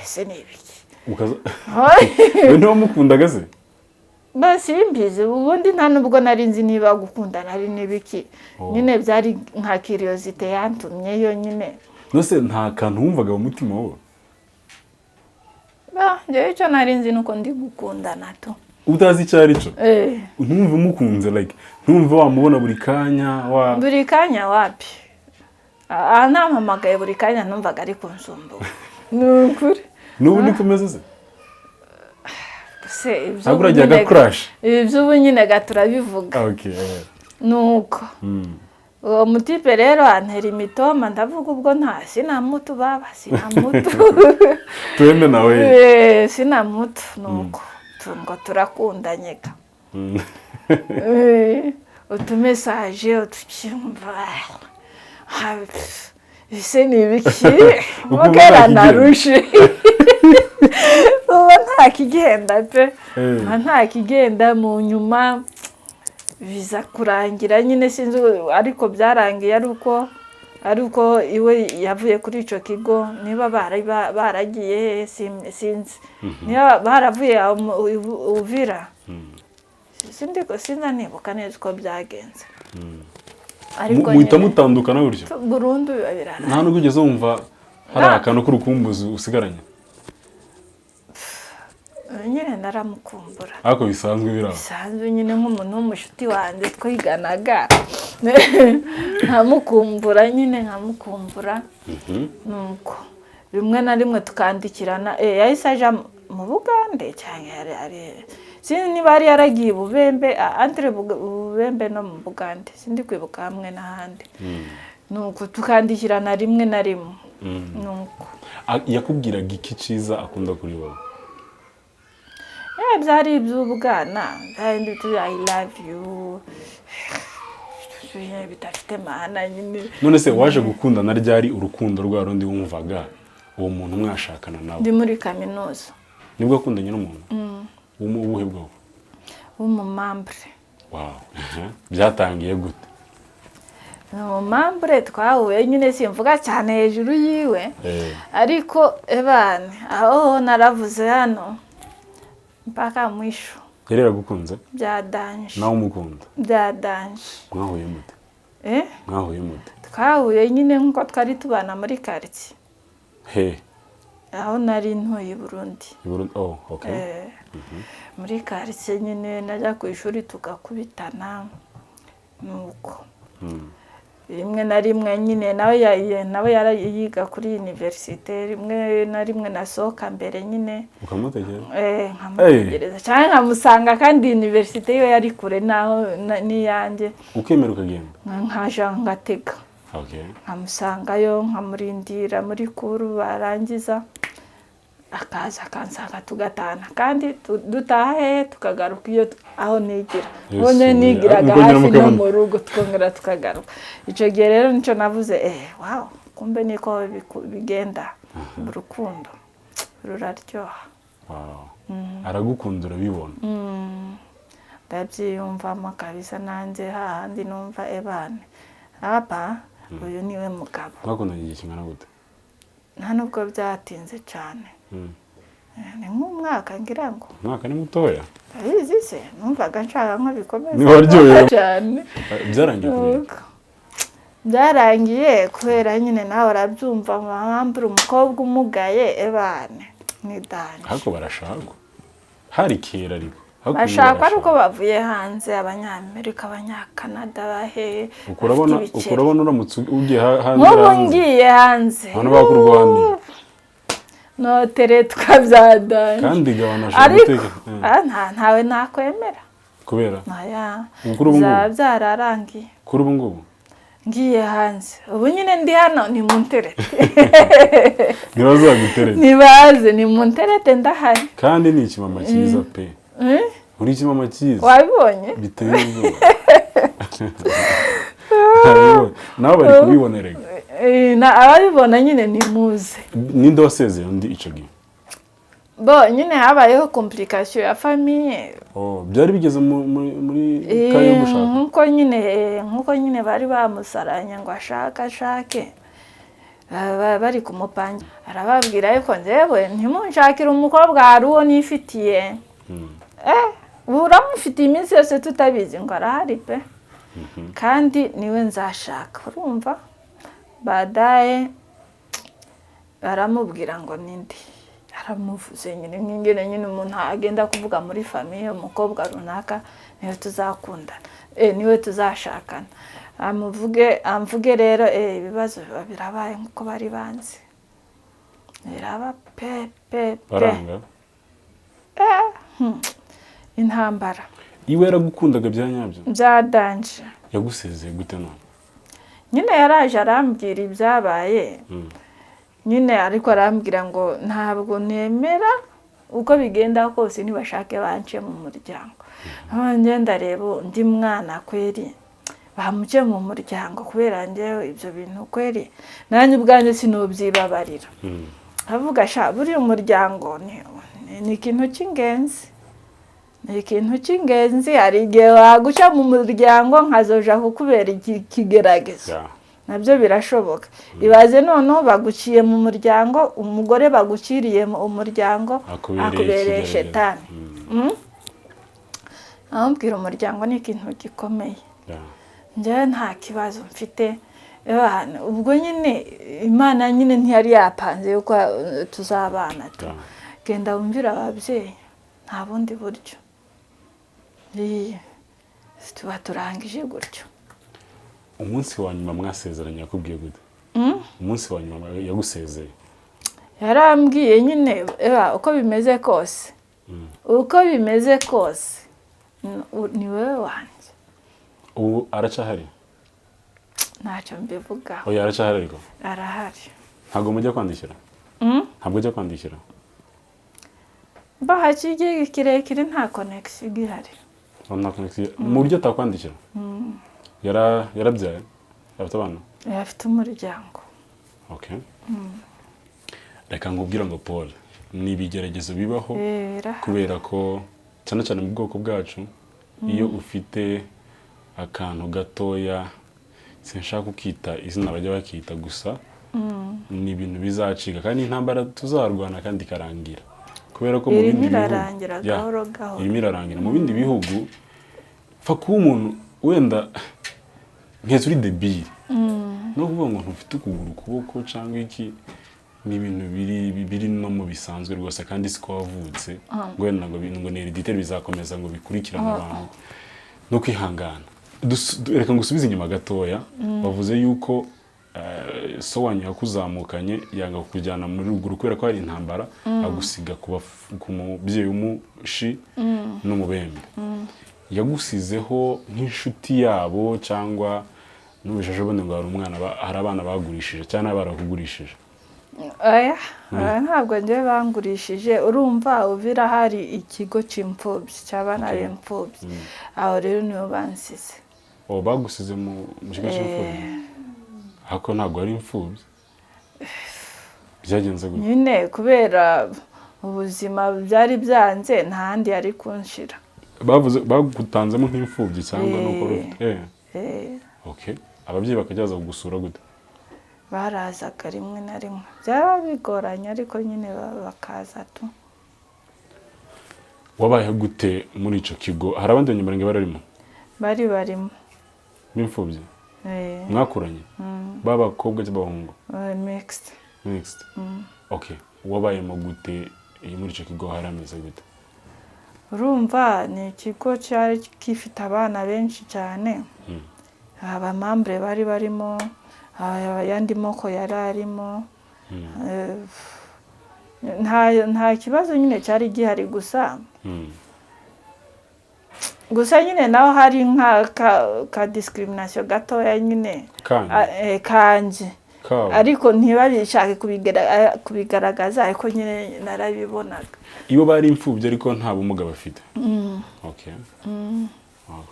ese ni ibiki? Ukaza we ntiwamukundaga se? Simbizi, ubundi nta nubwo nari nzi niba gukundana ari n'ibiki. Oh. Nyine byari nka curiosité yantumyeyo nyine. Nose nta kantu wumvaga mu mutima wowe? Njyewe icyo nari nzi ni uko ndi gukundana tu. Utazi icyo ari cyo? Eh. Ntumve umukunze, like ntumve wamubona buri kanya wa Buri kanya wapi. Nampamagaye buri kanya numvaga ari kunsumbura, ni ukuri. N'ubu niko umeze se? Se ibyo Ntabwo uragira aga crush? Iby'ubu nyine ga turabivuga. Okay. Nuko uwo mutipe rero antera imitoma, ndavuga ubwo nta sinamutu baba sinamutu. Twende nawe. Sinamutu, nuko ngo turakundanye ga. Utumessage utucyumva, ese ni ibiki? Ukumva Mukera nta kigenda. Narushe ubu nta kigenda pe. Ubu nta kigenda. Mu nyuma Biza kurangira nyine, sinzi, ariko byarangiye ari uko iwe yavuye kuri icyo kigo. Niba bari baragiye hehe, sinzi niba baravuye aho mu Uvira, sindi, sinanibuka neza uko byagenze, ariko Muhita nyine mutandukana gutyo? Burundu, biba birarangiye. Nta nubwo ugeze wumva hari akantu k'urukumbuzi usigaranye? Nyine naramukumbura. Ariko bisanzwe biri aho. Bisanzwe nyine, nk'umuntu w'umushuti wanjye twiganaga, nkamukumbura nyine, nkamukumbura. Nuko rimwe na rimwe tukandikirana. Yahise aja mu Bugande cyangwa yari ari, sinzi niba yari yaragiye i Bubembe, entre Bubembe no mu Bugande, sindi kwibuka hamwe n'ahandi. Nuko tukandikirana rimwe na rimwe, nuko. Yakubwiraga iki cyiza akunda kuri wowe? Byari iby'ubwana, byari ibyo "I love you" bidafite maana nyine. None se waje gukundana ryari, urukundo rwa rundi wumvaga uwo muntu mwashakana nawe? Ndi muri kaminuza. Nibwo wakundanye n'umuntu ubuhe bwoko? W'umumambure. Wow. Byatangiye gute? Ni umumambure twahuye nyine, simvuga cyane hejuru yiwe, ariko ebane aho naravuze hano mpaka mwisho. Yari yaragukunze? Bya danger. Nawe umukunda? Bya danger. Mwahuye mute? Eh? Mwahuye mute? Twahuye nyine nk'uko twari tubana muri karitsiye. He? Aho nari ntuye i Burundi. I Burundi? Oh, okay. Muri karitsiye nyine, najya ku ishuri tugakubitana, nuko rimwe na rimwe nyine nawe nawe yiga kuri université, rimwe na rimwe nasohoka mbere nyine. Ukamutegereza? Nkamutegereza cyangwa nkamusanga, kandi université yo yari kure naho n'iyanjye. Ukemera ukagenda? Nkaja ngatega. Nkamusangayo, nkamurindira muri cours, barangiza akaza akansanga, tugatana. Kandi dutaha hehe? Tukagaruka iyo aho nigira. Yesu Ubwo we, nigiraga mukongera hafi no mukabona. mu rugo, tukongera tukagaruka. Icyo gihe rero nicyo navuze: "Wow, kumbe niko bigenda, urukundo ruraryoha." Wow. Aragukunda, urabibona? Ndabyiyumvamo kabisa, nanjye hahandi numva ebane hapa, uyu niwe mugabo. Mwakundanye igihe kingana gute? Nta nubwo byatinze cyane. Ni nk'umwaka ngira ngo. Umwaka ni mutoya. Ndabizi se, numvaga nshaka nko bikomeza Ni waryohewe. cyane. Byarangiye kubera iki? Nuko byarangiye kubera nyine nawe urabyumva, mpambura umukobwa umugaye, ebane ni danger. Ariko barashakwa, hari kera, ariko ubu Bashakwa ari uko barashakwa. bavuye hanze, Abanyamerika, Abanyakanada, bahe Uko urabona bafite uko ibiceri. Urabona uramutse ugiye hanze Nk'ubu hanze ngiye hanze, abantu bakurwanira. Noteretwa bya danger. Kandi gabana ashobora Ariko guteka. Ntawe nakwemera. Kubera? Aya. Ubu kuri ubu ngubu? Byaba byararangiye. Kuri ubu ngubu? Ngiye hanze ubu nyine, ndi hano, ni mu nterete. Ntibazagutereta. Ntibaze, ni mu nterete, ndahari. Kandi ni ikimama cyiza pe. Eh? Uri ikimama cyiza. Wabibonye? Biteye ubwoba. Nabibonye. Nabo bari kubibona erega. Ababibona nyine ni muze. Ninde wasezeye undi icyo gihe? Bo nyine habayeho complication ya famille. Oh, byari bigeze muri cas yo gushaka? Nkuko nyine bari bamusaranye ngo ashake ashake, bari kumupangira, arababwira: "Ariko njyewe ntimunshakire umukobwa, hari uwo nifitiye." Ubu uramufitiye iminsi yose tutabizi ngo arahari pe, kandi niwe nzashaka. Urumva badaye baramubwira ngo ninde aramuvuze nyine, nk'ingene nyine umuntu agenda kuvuga muri famille: "Umukobwa runaka niwe tuzakundana, niwe tuzashakana." Amuvuge amvuge rero, ibibazo biba birabaye nk'uko bari banzi, biraba pe pe pe. Baranga. Intambara. Iwe yaragukundaga bya nyabyo? Bya danger. Yagusezeye gute none? Nyine yaraje arambwira ibyabaye nyine, ariko arambwira ngo ntabwo nemera, uko bigenda kose nibashake bance mu muryango. Aho njye ndareba undi mwana kweri bamuce mu muryango, kubera njyewe ibyo bintu kweri nanjye ubwanjye sinubyibabarira. Avuga sha, buriya umuryango ni ikintu cy'ingenzi. Ni ikintu cy'ingenzi. Hari igihe waguca mu muryango nkazoja kukubera ikigeragezo. Nabyo birashoboka. Ibaze noneho baguciye mu muryango, umugore baguciriye mu umuryango Akubereye akubereye ikigeragezo. shetani. Amubwira umuryango ni ikintu gikomeye. Njyewe nta kibazo mfite. Ebana, ubwo nyine Imana nyine ntiyari yapanze yuko tuzabana tu. Genda wumvire ababyeyi, nta bundi buryo. Iyi, tuba turangije gutyo. Umunsi wa nyuma mwasezeranye yakubwiye gute? Umunsi wa nyuma yagusezeye? Yarambwiye nyine, eba, uko bimeze kose, uko bimeze kose, ni wowe wanjye. Ubu aracyahari? Ntacyo mbivugaho. Oya, aracyahari ariko? Arahari. Ntabwo mujya kwandikira? Ntabwo ujya kwandikira? Bahaci igihe kirekire nta connection igihari. Oh, nta connection. Mu buryo atakwandikira? Yarabyaye, afite abana? Afite umuryango. Okay, reka nkubwire ngo Paul, ni ibigeragezo bibaho. Birahari. Kubera ko cyane cyane mu bwoko bwacu, iyo ufite akantu gatoya, sinshaka kukita izina bajya bakita, gusa ni ibintu bizacika kandi intambara tuzarwana kandi ikarangira, kubera ko mu Irimo bindi bihugu irarangira Ya, gahoro gahoro. Irimo irarangira. Mu bindi bihugu pfa kuba umuntu wenda nketse uri débile, no kuvuga ngo ntufite ukuguru, ukuboko cyangwa iki, ni ibintu biri no mu bisanzwe rwose. Kandi siko wavutse ngo wenda ngo ni héréditaire, bizakomeza ngo bikurikirane abantu no kwihangana. Reka ngusubize inyuma gatoya. Bavuze yuko so wanyu yakuzamukanye yanga kukujyana muri ruguru kubera ko hari intambara, agusiga ku mubyeyi w'umushi n'umubembe. Yagusizeho nk'inshuti yabo, cyangwa numvise ejo bundi ngo hari umwana hari abana bagurishije cyangwa barakugurishije? Oya, oya, ntabwo njyewe bangurishije. Urumva, Uvira hari ikigo cy'imfubyi, cy'abana b'imfubyi. Aho rero nibo bansize. Oh, bagusize mu kigo cy'imfubyi? Ariko ntabwo ari imfubyi. Byagenze gute? Nyine kubera ubuzima byari byanze, nta handi yari kunshira. Bavuze bagutanzemo nk'imfubyi cyangwa nuko Eh. rufite okay, ababyeyi bakajya baza kugusura gute? Barazaga rimwe na rimwe, byaba bigoranye, ariko nyine bakaza tu. Wabayeho gute muri icyo kigo? Hari abandi Banyamurenge bararimo? Bari barimo. B'imfubyi? Eh. Mwakuranye b'abakobwa cyangwa abahungu? Mixed. Mixed, okay. Wabayemo gute iyi muri icyo kigo? Hari ameze gute? Urumva, ni ikigo cyari gifite abana benshi cyane. Abamambure bari barimo, ayandi moko yari arimo. Nta kibazo nyine cyari gihari, gusa gusa nyine naho hari nka ka discrimination gatoya nyine. Kanyu? Kanje. Kabo. Ariko ntibabishake kubigaragaza, ariko nyine narabibonaga. Iyo bari imfubyi ariko nta bumuga bafite, okay. Wow.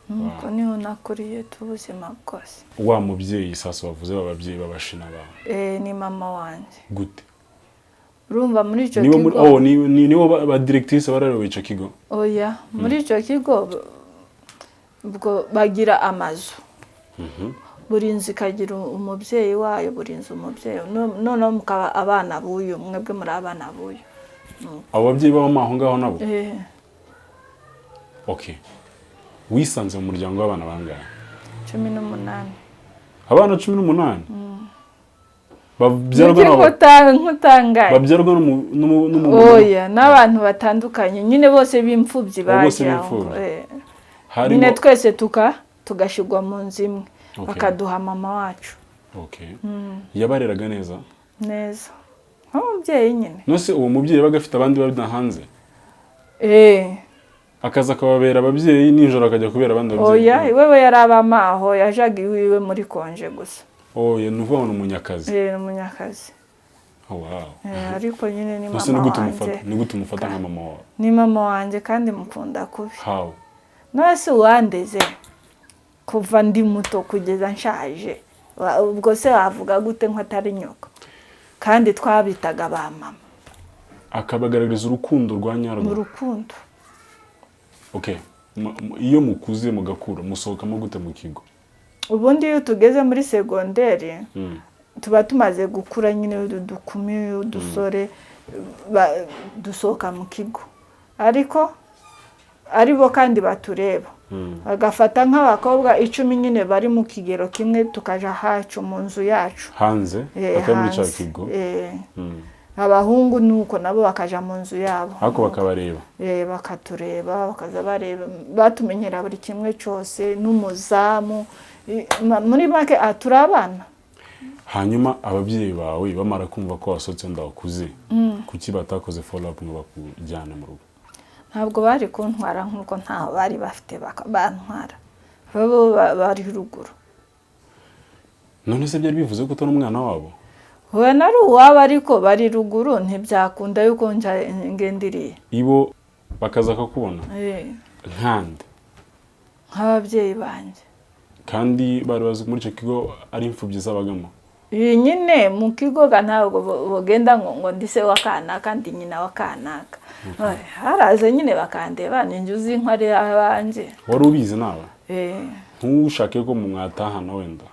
Nuko niho nakuriye tu ubuzima bwose. Wa mubyeyi sasa wavuze, ababyeyi b'abashina bawe? Ni mama wanjye. Gute? Urumva, muri icyo Nibo muri kigo oh, nibo ba directrice barayoboye icyo kigo? Oya, muri icyo kigo ubwo bagira amazu, buri nzu ikagira umubyeyi wayo, buri nzu umubyeyi. Noneho mukaba abana b'uyu, mwebwe muri abana b'uyu. Abo babyeyi babamo aho ngaho nabo? Eh. Okay, wisanze mu muryango w'abana bangahe? 18. Abana 18 babyarwa Niki? Nkutangaye. Babyarwa Oya, n'abantu batandukanye nyine, bose b'imfubyi. Oh, bose Baje aho. b'imfubyi. Nyine Harimo twese tugashyirwa mu nzu imwe, bakaduha mama wacu. Okay, yabareraga neza? Neza, nk'umubyeyi nyine. Nose uwo mubyeyi yabaga afite abandi bana hanze? Eh. Akaza akababera ababyeyi, nijoro akajya kubera abandi babyeyi? Oya, iwewe yari abama aho, yajaga iwiwe muri congé gusa. Oya, ni ukuvuga ngo ni umunyakazi? Eh, ni umunyakazi. Oh, wow. Ariko nyine ni Nose mama ni gute wanjye. umufata, ni gute umufata nka mama wawe? Ni mama wanjye kandi mukunda kubi. How? None se uwandeze kuva ndi muto kugeza nshaje, ubwo se wavuga gute ko atari nyoko, kandi twabitaga ba mama? Akabagaragariza urukundo rwa Mu nyarwo? rukundo. Okay, iyo mukuze mugakura musohokamo gute mu kigo? Ubundi iyo tugeze muri segonderi tuba tumaze gukura nyine, udukumi, udusore, dusohoka mu kigo, ariko aribo kandi batureba, bagafata nk'abakobwa 10 nyine bari mu kigero kimwe, tukaja hacu mu nzu yacu. Hanze? Atari muri cya Hanze. kigo? Abahungu nuko nabo bakaja mu nzu yabo. Ariko bakabareba? Bakatureba, bakaza bareba, batumenyera buri kimwe cyose n'umuzamu. Muri make turi abana. Hanyuma ababyeyi bawe bamara kumva ko wasohotse wenda wakuze, kuki batakoze follow up ngo bakujyane mu rugo? Ntabwo bari kuntwara, nk'uko ntaho bari bafite bantwara, bo bari ruguru. None se byari bivuze ko utari umwana wabo? We nari uwabo, ariko bari ruguru, ntibyakunda yuko nja ngendiriye. Ibo bakaza kakubona? Nkande? Nk'ababyeyi banjye. Kandi bari bazi ko muri icyo kigo ari imfubyi zabagamo? Iyi nyine mu kigo ga ntabwo bogenda ngo ndi se wa kanaka, ndi nyina wa kanaka. Haraze nyine bakandeba, ninjye uzi nko ari abanjye. Wari ubizi nawe? Ntushake ko mwatahana wenda?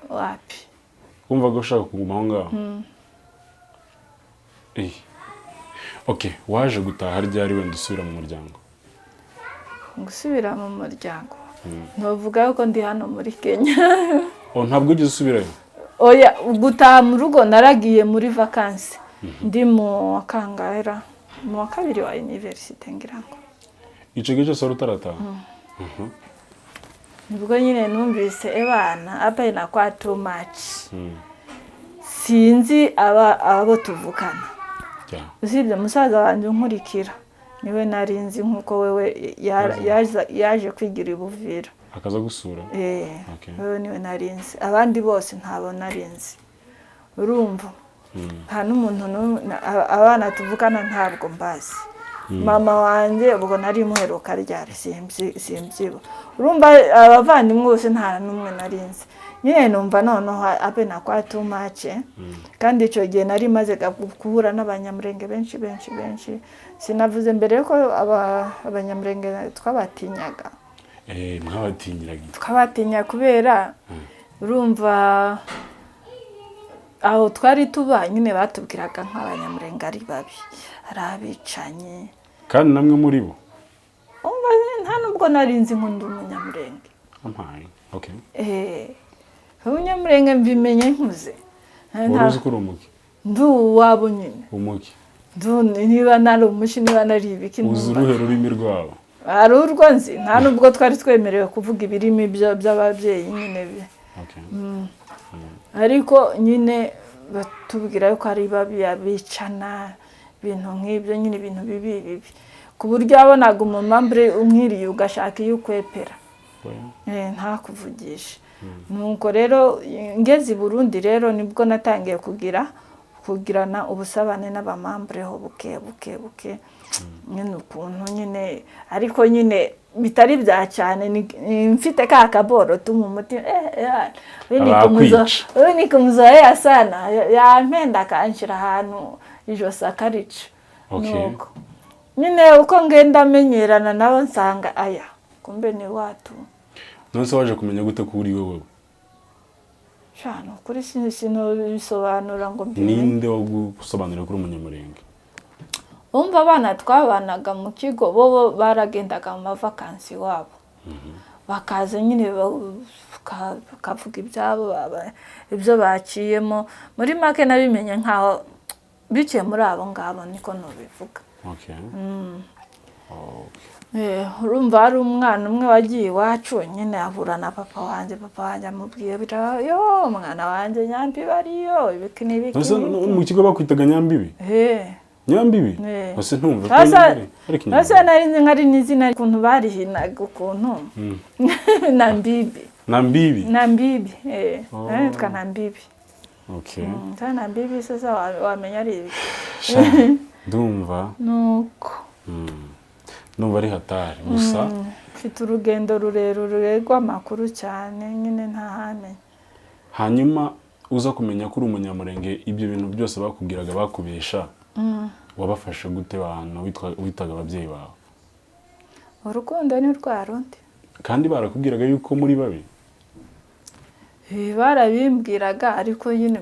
Wapi. Wumvaga ushaka kuguma aho ngaho? Okay, waje gutaha ryari wenda usubira mu muryango? Gusubira mu muryango, ntuvuga yuko ndi hano muri Kenya. Oh, ntabwo wigeze usubirayo? Oya, gutaha mu rugo naragiye muri vakansi, ndi mu wa kangahera, mu wa kabiri wa universite ngira ngo. Icyo gihe cyose wari utarataha? Nibwo nyine numvise ebana hapa inakuwa too much, sinzi aba abo tuvukana. Usibye musaza wanjye unkurikira, niwe nari nzi, nk'uko wewe yaje kwigira i Buvira. Akaza gusura? Eh. Okay. Wewe niwe nari nzi, abandi bose ntabo nari nzi, urumva nta n'umuntu n'umwe abana tuvukana ntabwo mbazi. Mama wanjye ubwo nari muheruka ryari simbyiba. Urumva abavandimwe bose nta n'umwe nari nzi nyine. Numva noneho abe nakwa too much. Kandi icyo gihe nari maze guhura n'Abanyamurenge benshi benshi benshi. Sinavuze mbere yuko Abanyamurenge twabatinyaga. Mwabatinyiraga iki? Twabatinya kubera, urumva, aho twari tuba nyine batubwiraga nk'Abanyamurenge ari babi, ari abicanyi. Kandi namwe muri bo? Umva, nta nubwo nari nzi ngo ndi Umunyamurenge. Ampaye, okay. Umunyamurenge mbimenye nkuze. Wari uzi ko uri umuki? Ndi uwabo nyine. Umuki? Niba nari umushi, niba nari ibiki. Uzi Ntumva. uruhe rurimi rwabo? Hari urwo nzi? Nta nubwo twari twemerewe kuvuga ibirimi by'ababyeyi nyine. Ariko nyine batubwira yuko ari babi, abicana, ibintu nk'ibyo nyine, ibintu bibi bibi, ku buryo wabonaga umumambure umwiriye ugashaka iyo ukwepera. Oya. Ntakuvugishe. Nuko rero ngeze i Burundi rero nibwo natangiye kugirana ubusabane n'abamambureho buke buke buke nyine, ukuntu nyine, ariko nyine bitari bya cyane, mfite ka kaboro tu mu mutima, we ni Abakwica. We ni kumuzoea sana, yampenda akanshira ahantu ijosi akarica. Nuko nyine uko ngenda menyerana nabo nsanga aya kumbe ni watu. None se waje kumenya gute ko uri wowe? Shano kuri sinobisobanura ngo mbimenye. Ninde wagusobanurira kuri Umunyamurenge? Umva, abana twabanaga mu kigo bo baragendaga mu mavakansi iwabo, bakaza nyine bakavuga ibyabo, ibyo baciyemo. Muri make nabimenye nkaho biciye muri abo ngabo, niko nubivuga. Urumva hari umwana umwe wagiye iwacu nyine ahura na papa wanjye, papa wanjye amubwiye biraba, yo umwana wanjye Nyambibi ariyo, ibiki n'ibiki. None se N'ibiki. mu kigo bakwitaga Nyambibi? Nyambibi? Eh. Ese ntumva ko Sasa Nyambibi ari sasa Ikinyarwanda? Nari nzi nkari n'izina, ukuntu barihinaga ukuntu na mbibi. Na mbibi? Na mbibi, eh. Oh. Nitwa na mbibi. Sasa na mbibi, sasa wamenya ari ibiki? Sha, ndumva Nuko ndumva ari hatari gusa. Mfite urugendo rurerure rw'amakuru cyane nyine, ntahamenya. Hanyuma uza kumenya ko uri Umunyamurenge, ibyo bintu byose bakubwiraga bakubesha, wabafashe gute abantu witaga ababyeyi bawe? Urukundo ni rwa rundi. Kandi barakubwiraga yuko muri babi? Barabimbwiraga, ariko nyine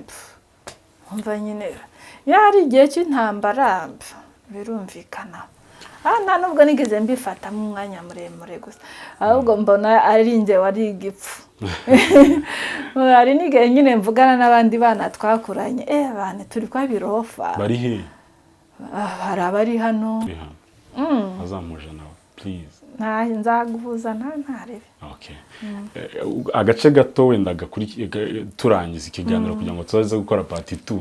umva nyine iyo hari igihe cy'intambara birumvikana. Nta nubwo nigeze mbifatamo umwanya muremure gusa, ahubwo mbona ari njye wari igipfu. Hari n'igihe nyine mvugana n'abandi bana twakuranye, bana turi kwa birofa. Bari he? Hari abari hano. Bari hano. Azamuje nawe please. Nzaguhuza ntarebe. Okay. Agace gato wenda turangiza ikiganiro kugira ngo tuzaze gukora part 2.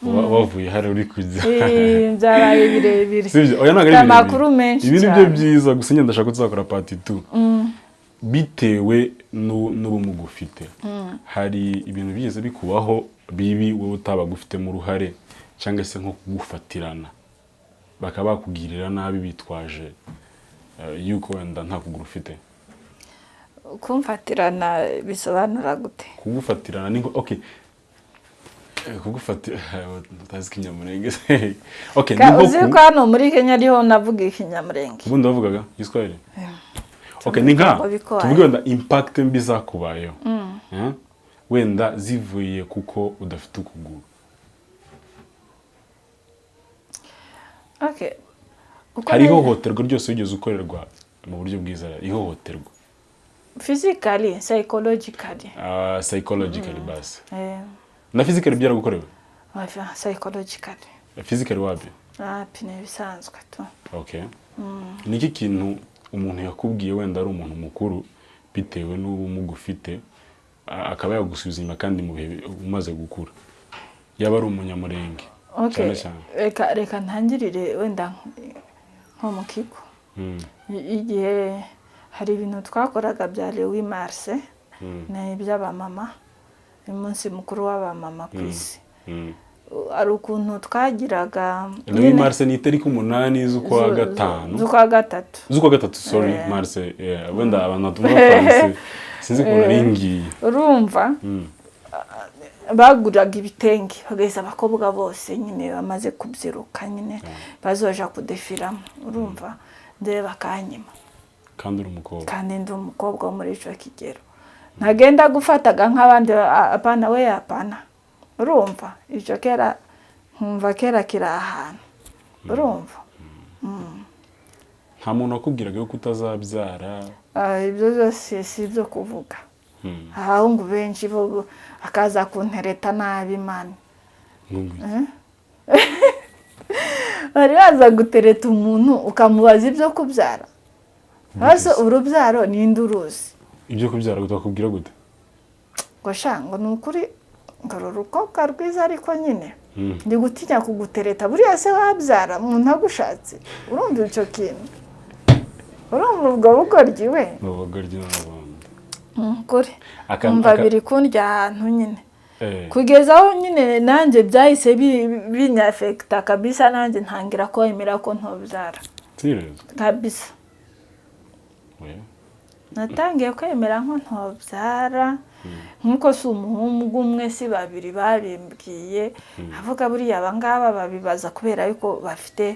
Wavuye hari uri kujya. Byabaye birebire. Sibyo? Oya, ntabwo ari birebire. Amakuru menshi Ibi ni byo cyane. byiza gusa, njye ndashaka ko tuzakora part 2. Bitewe n'ubumuga ufite, hari ibintu bigeze bikubaho bibi wowe utabaga ufitemo uruhare, cyangwa se nko kugufatirana bakaba bakugirira nabi bitwaje yuko wenda nta kuguru ufite? Kumfatirana bisobanura gute? Kugufatirana ni okay, kugufatira utazi ikinyamurenge, okay, ni nko Uzi ko hano muri Kenya ariho navuga ikinyamurenge. Ubundi wavugaga Igiswahili? Okay, ni nka Ngo biko tuvuge wenda impact mbi zakubayeho, wenda zivuye kuko udafite ukuguru. Okay. Uko Hari ihohoterwa ryose wigeze ukorerwa mu buryo bwiza, ihohoterwa? Physically, psychologically. Psychologically basi. Na physically byaragukorewe? Enfin, psychologically. Physically wapi? Wapi, ni ibisanzwe tu. Okay, niki kintu umuntu yakubwiye wenda ari umuntu mukuru, bitewe n'ubumuga ufite, akaba yagusubiza inyuma kandi mu bihe umaze gukura, yaba ari umunyamurenge Okay. cyane cyane? Reka ntangirire wenda nko mu kigo. Igihe hari ibintu twakoraga bya le 8 mars, ni iby'abamama, umunsi mukuru w'abamama ku isi. Hari ukuntu twagiraga Le 8 mars ni itariki 8 z'ukwa gatanu. Z'ukwa gatatu. Z'ukwa gatatu, sorry. Mars, yeah, wenda abantu batumva français, sinzi ukuntu ari ngiye. Urumva, baguraga ibitenge bagaheza abakobwa bose nyine bamaze kubyiruka nyine bazoja kudefiramo, urumva, ndebe bakanyima. Kandi uri umukobwa. Kandi ndi umukobwa wo muri ico kigero, ntagenda gufataga nk'abandi, apana we, apana. Urumva icyo kera nkumva kera kiri ahantu, urumva. Nta muntu wakubwiraga yuko utazabyara? Ibyo byose si ibyo kuvuga. Abahungu benshi bo akaza kuntereta nabi mani. Ngo iki? Bari baza gutereta umuntu ukamubaza ibyo kubyara. Hasi urubyaro ninde uruzi? Ibyo kubyara utakubwira gute? Ngo sha, ngo ni ukuri, ngo uru rukobwa rwiza, ariko nyine ndi gutinya kugutereta, buriya se wabyara umuntu agushatse? Urumva icyo kintu? Urumva ubwo bugoryi we? Ni ubugoryi n'abantu. Ni ukuri, umva, biri kundya ahantu nyine, kugeza aho nyine nanjye byahise binyafekita kabisa, nanjye ntangira kwemera ko ntobyara. Serious? Kabisa. Oya. Natangiye kwemera ko ntobyara, nk'uko si umuhungu umwe si babiri babimbwiye, avuga buriya aba ngaba babibaza kubera yuko bafite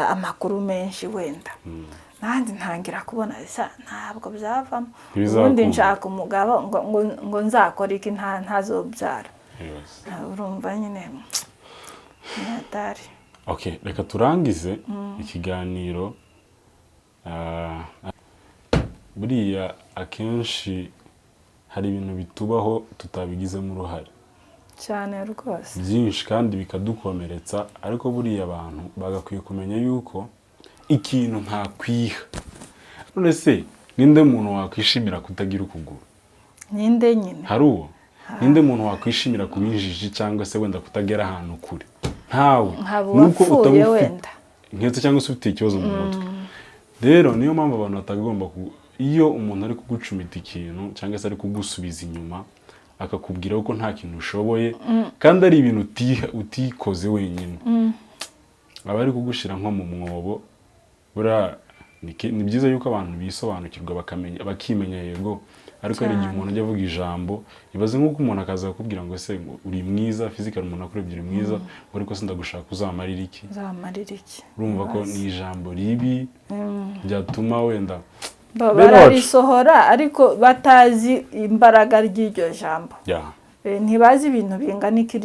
amakuru menshi wenda. Nanjye ntangira kubona isa ntabwo byavamo. Ntibizakunda. Ubundi nshaka umugabo ngo nzakore iki ntazobyara? Yes. Urumva nyine ni hatari. Okay, reka turangize ikiganiro. Buriya akenshi hari ibintu bitubaho tutabigizemo uruhare. Cyane rwose. Byinshi, kandi bikadukomeretsa, ariko buriya abantu bagakwiye kumenya yuko ikintu ntakwiha. None se ninde muntu wakwishimira kutagira ukuguru? Ninde nyine? Hari uwo? Ninde muntu wakwishimira kuba injiji cyangwa se wenda kutagera ahantu kure? Ntawe. Nkaba Nuko uwapfuye utaba ufite wenda. Nketse cyangwa se ufite ikibazo mu mutwe. Rero niyo mpamvu abantu batagomba iyo umuntu ari kugucumita ikintu cyangwa se ari kugusubiza inyuma, akakubwira ko nta kintu ushoboye kandi ari ibintu utikoze wenyine, aba ari kugushyira nko mu mwobo buriya. Ni byiza yuko abantu bisobanukirwa, bakamenya, bakimenya. Yego, ariko hari igihe umuntu ajya avuga ijambo, ibaze nk'uko umuntu akaza akakubwira ngo: "Ese ngo uri mwiza physical?" Umuntu akurebye, uri mwiza, ngo: "Ariko se ndagushaka uzamarira iki?" Uzamarira iki? Urumva ko ni ijambo ribi ryatuma wenda bene wacu. Bararisohora ariko batazi imbaraga ry'iryo jambo. Ntibazi ibintu bingana iki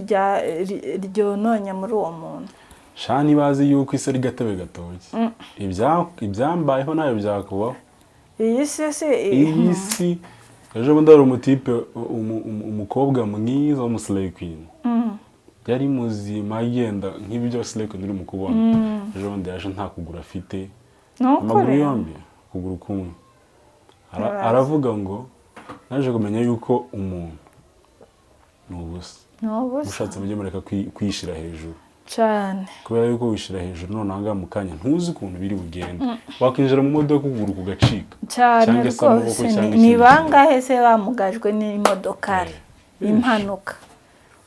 ryononye muri uwo muntu. Sha, ntibazi yuko isi ari gatebe gatoki. Ibyambayeho nawe byakubaho. Iyi si se Iyi si, ejo bundi hari umutipe, umukobwa mwiza w'umuslay queen, yari muzima, agenda nk'ibyo slay queen uri mu kubona. Ejo bundi yaje nta kuguru afite, Ni amaguru ukuri. yombi, ukuguru kumwe. Ntibazi. Aravuga ngo: "Naje kumenya yuko umuntu ni ubusa." Ni ubusa. Ushatse mujye mureka kwishyira hejuru, Cyane. kubera yuko wishyira hejuru none ahangaha mu kanya ntuzi ukuntu biri bugende, wakwinjira mu modoka ukuguru kugacika, Cyane. cyangwa se amaboko, Rwose cyangwa ni ikindi kintu. bangahe se bamugajwe n'imodokari? Benshi. Impanuka,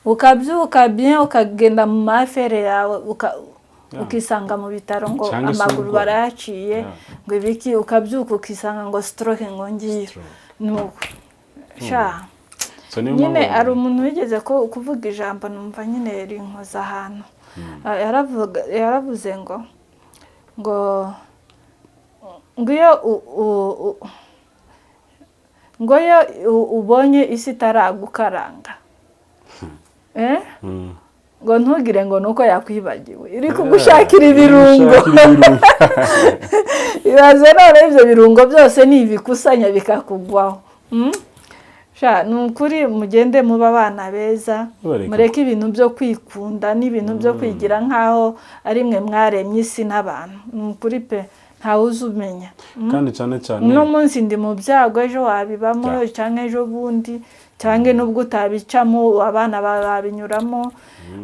ukabyuka bien, ukagenda mu mafere yawe, ukisanga mu bitaro ngo Cyangwa se amaguru ubwoba. barayaciye, ngo ibiki, ukabyuka ukisanga ngo stroke, ngo ngiyo. Stroke. Nuko sha. So niyo Nyine mpamvu. hari umuntu wigeze ko kuvuga ijambo, numva nyine rinkoza ahantu. Yaravuze ngo iyo ngo iyo ubonye isi itaragukaranga, eh? Ngo ntugire ngo nuko yakwibagiwe, iri kugushakira ibirungo. Gushakira ibirungo. Ibaze none ibyo birungo byose ni ibikusanya bikakugwaho. Sha, ni ukuri, mugende muba abana beza. Bareka. Mureke ibintu byo kwikunda n'ibintu byo kwigira nk'aho ari mwe mwaremye isi n'abantu. Ni ukuri pe, ntawe uzi umenya. Kandi cyane cyane Uno munsi ndi mu byago, ejo wabibamo, cyangwa ejo bundi, cyangwa nubwo utabicamo, abana bawe babinyuramo.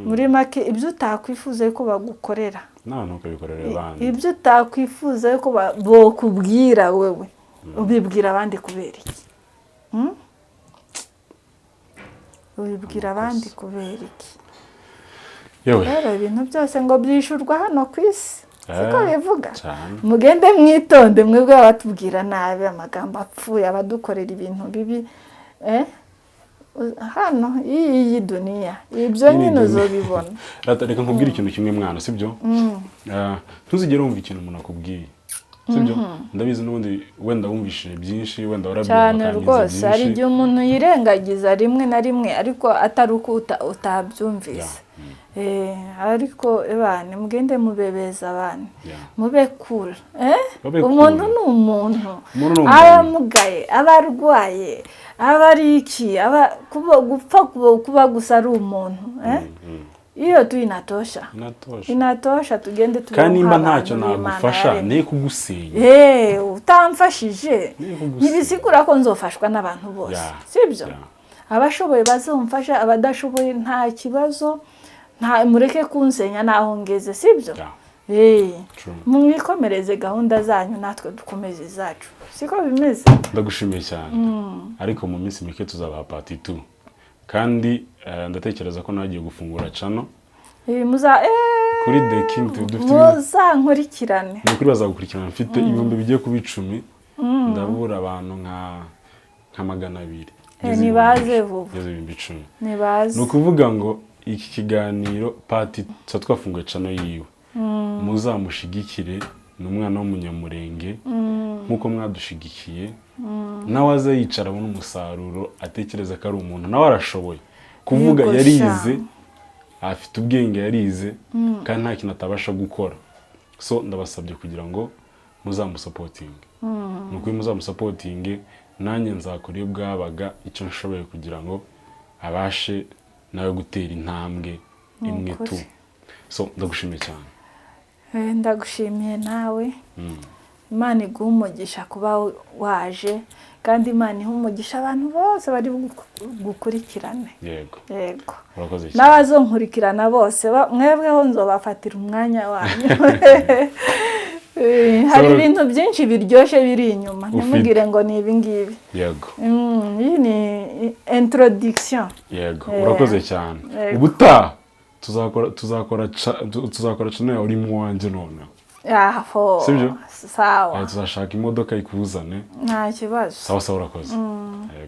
Muri make, ibyo utakwifuza ko bagukorera, nawe ntukabikorere abandi. ibyo utakwifuza ko bokubwira wewe, ubibwira abandi kubera iki? Hmm? Ubibwira abandi kubera iki? Yewe. Rero ibintu byose ngo byishurwa hano ku isi, siko bivuga? Cyane. Mugende mwitonde, mwebwe abatubwira nabi, amagambo apfuye, abadukorera ibintu bibi, eh? Hano iyi duniya, ibyo Iyi ni nyine duniya. uzobibona. Rata, reka nkubwire ikintu kimwe mwana, sibyo? Ntuzigere wumva ikintu umuntu akubwiye, sibyo? Ndabizi n'ubundi wenda wumvishije byinshi, wenda warabyumva Cyane. ukangiza Rwose hari byinshi. igihe umuntu yirengagiza rimwe na rimwe, ariko atari uko utabyumvise. Ariko ebane, mugende mubebeza abana, mube cool, eh? Babe cool. Umuntu ni umuntu. Umuntu ni umuntu. Aba amugaye, aba arwaye, aba ari iki, aba gupfa kuba gusa ari umuntu, eh? Iyo tu inatosha. Inatosha. Inatosha. Tugende tubeho Kandi nimba nk'abantu ntacyo b'Imana nagufasha, yaremye. ne kugusenya. Utamfashije, Ne kugusenya. ntibisigura ko nzofashwa n'abantu bose, sibyo? Abashoboye bazamfasha, abadashoboye nta kibazo, nta mureke kunsenya naho ngeze, sibyo? True. Mwikomereze gahunda zanyu, natwe dukomeze izacu, siko bimeze? Ndagushimiye cyane, ariko mu minsi mike tuzabaha part 2, kandi ndatekereza ko nagiye gufungura channel Muza kuri The King TV. Dufite ibintu Muzankurikirane. Ni ukuri bazagukurikirana. Mfite ibihumbi bigiye kuba 10, ndabura abantu nka 200. Ngeze Nibaze vuba. Ngeze 10,000. Nibaze. Ni ukuvuga ngo iki kiganiro part tuba twafunguye channel yiwe, muzamushigikire. Ni umwana w'umunyamurenge nk'uko mwadushigikiye, nawe aze yicara abone umusaruro, atekereza ko ari umuntu, nawe arashoboye kuvuga. Yego. Yarize, Sha. afite ubwenge, yarize, kandi nta kintu atabasha gukora. So ndabasabye kugira ngo muzamusupportinge. Ni ukuri muzamusupportinge, nanjye nzakora iyo bwabaga, icyo nshoboye kugira ngo abashe nawe gutera intambwe imwe Ukuri. tu. So ndagushimiye cyane. Ndagushimiye nawe. Imana iguhe umugisha kuba waje, kandi Imana ihe umugisha abantu bose bari gukurikirane. Yego. Yego. Urakoze cyane. N'abazonkurikirana bose, mwebweho nzobafatira umwanya wanyu. Hari ibintu byinshi biryoshye biri inyuma. Ufite. Ntimugire ngo ni ibi ngibi. Yego. Iyi ni introduction. Yego, urakoze cyane. Yego. Ubutaha tuzakora channel yawe uri mu wanjye noneho. Aho. Sibyo? Sawa. Tuzashaka imodoka ikuzane. Nta kibazo. Sawa sawa, urakoze, yego.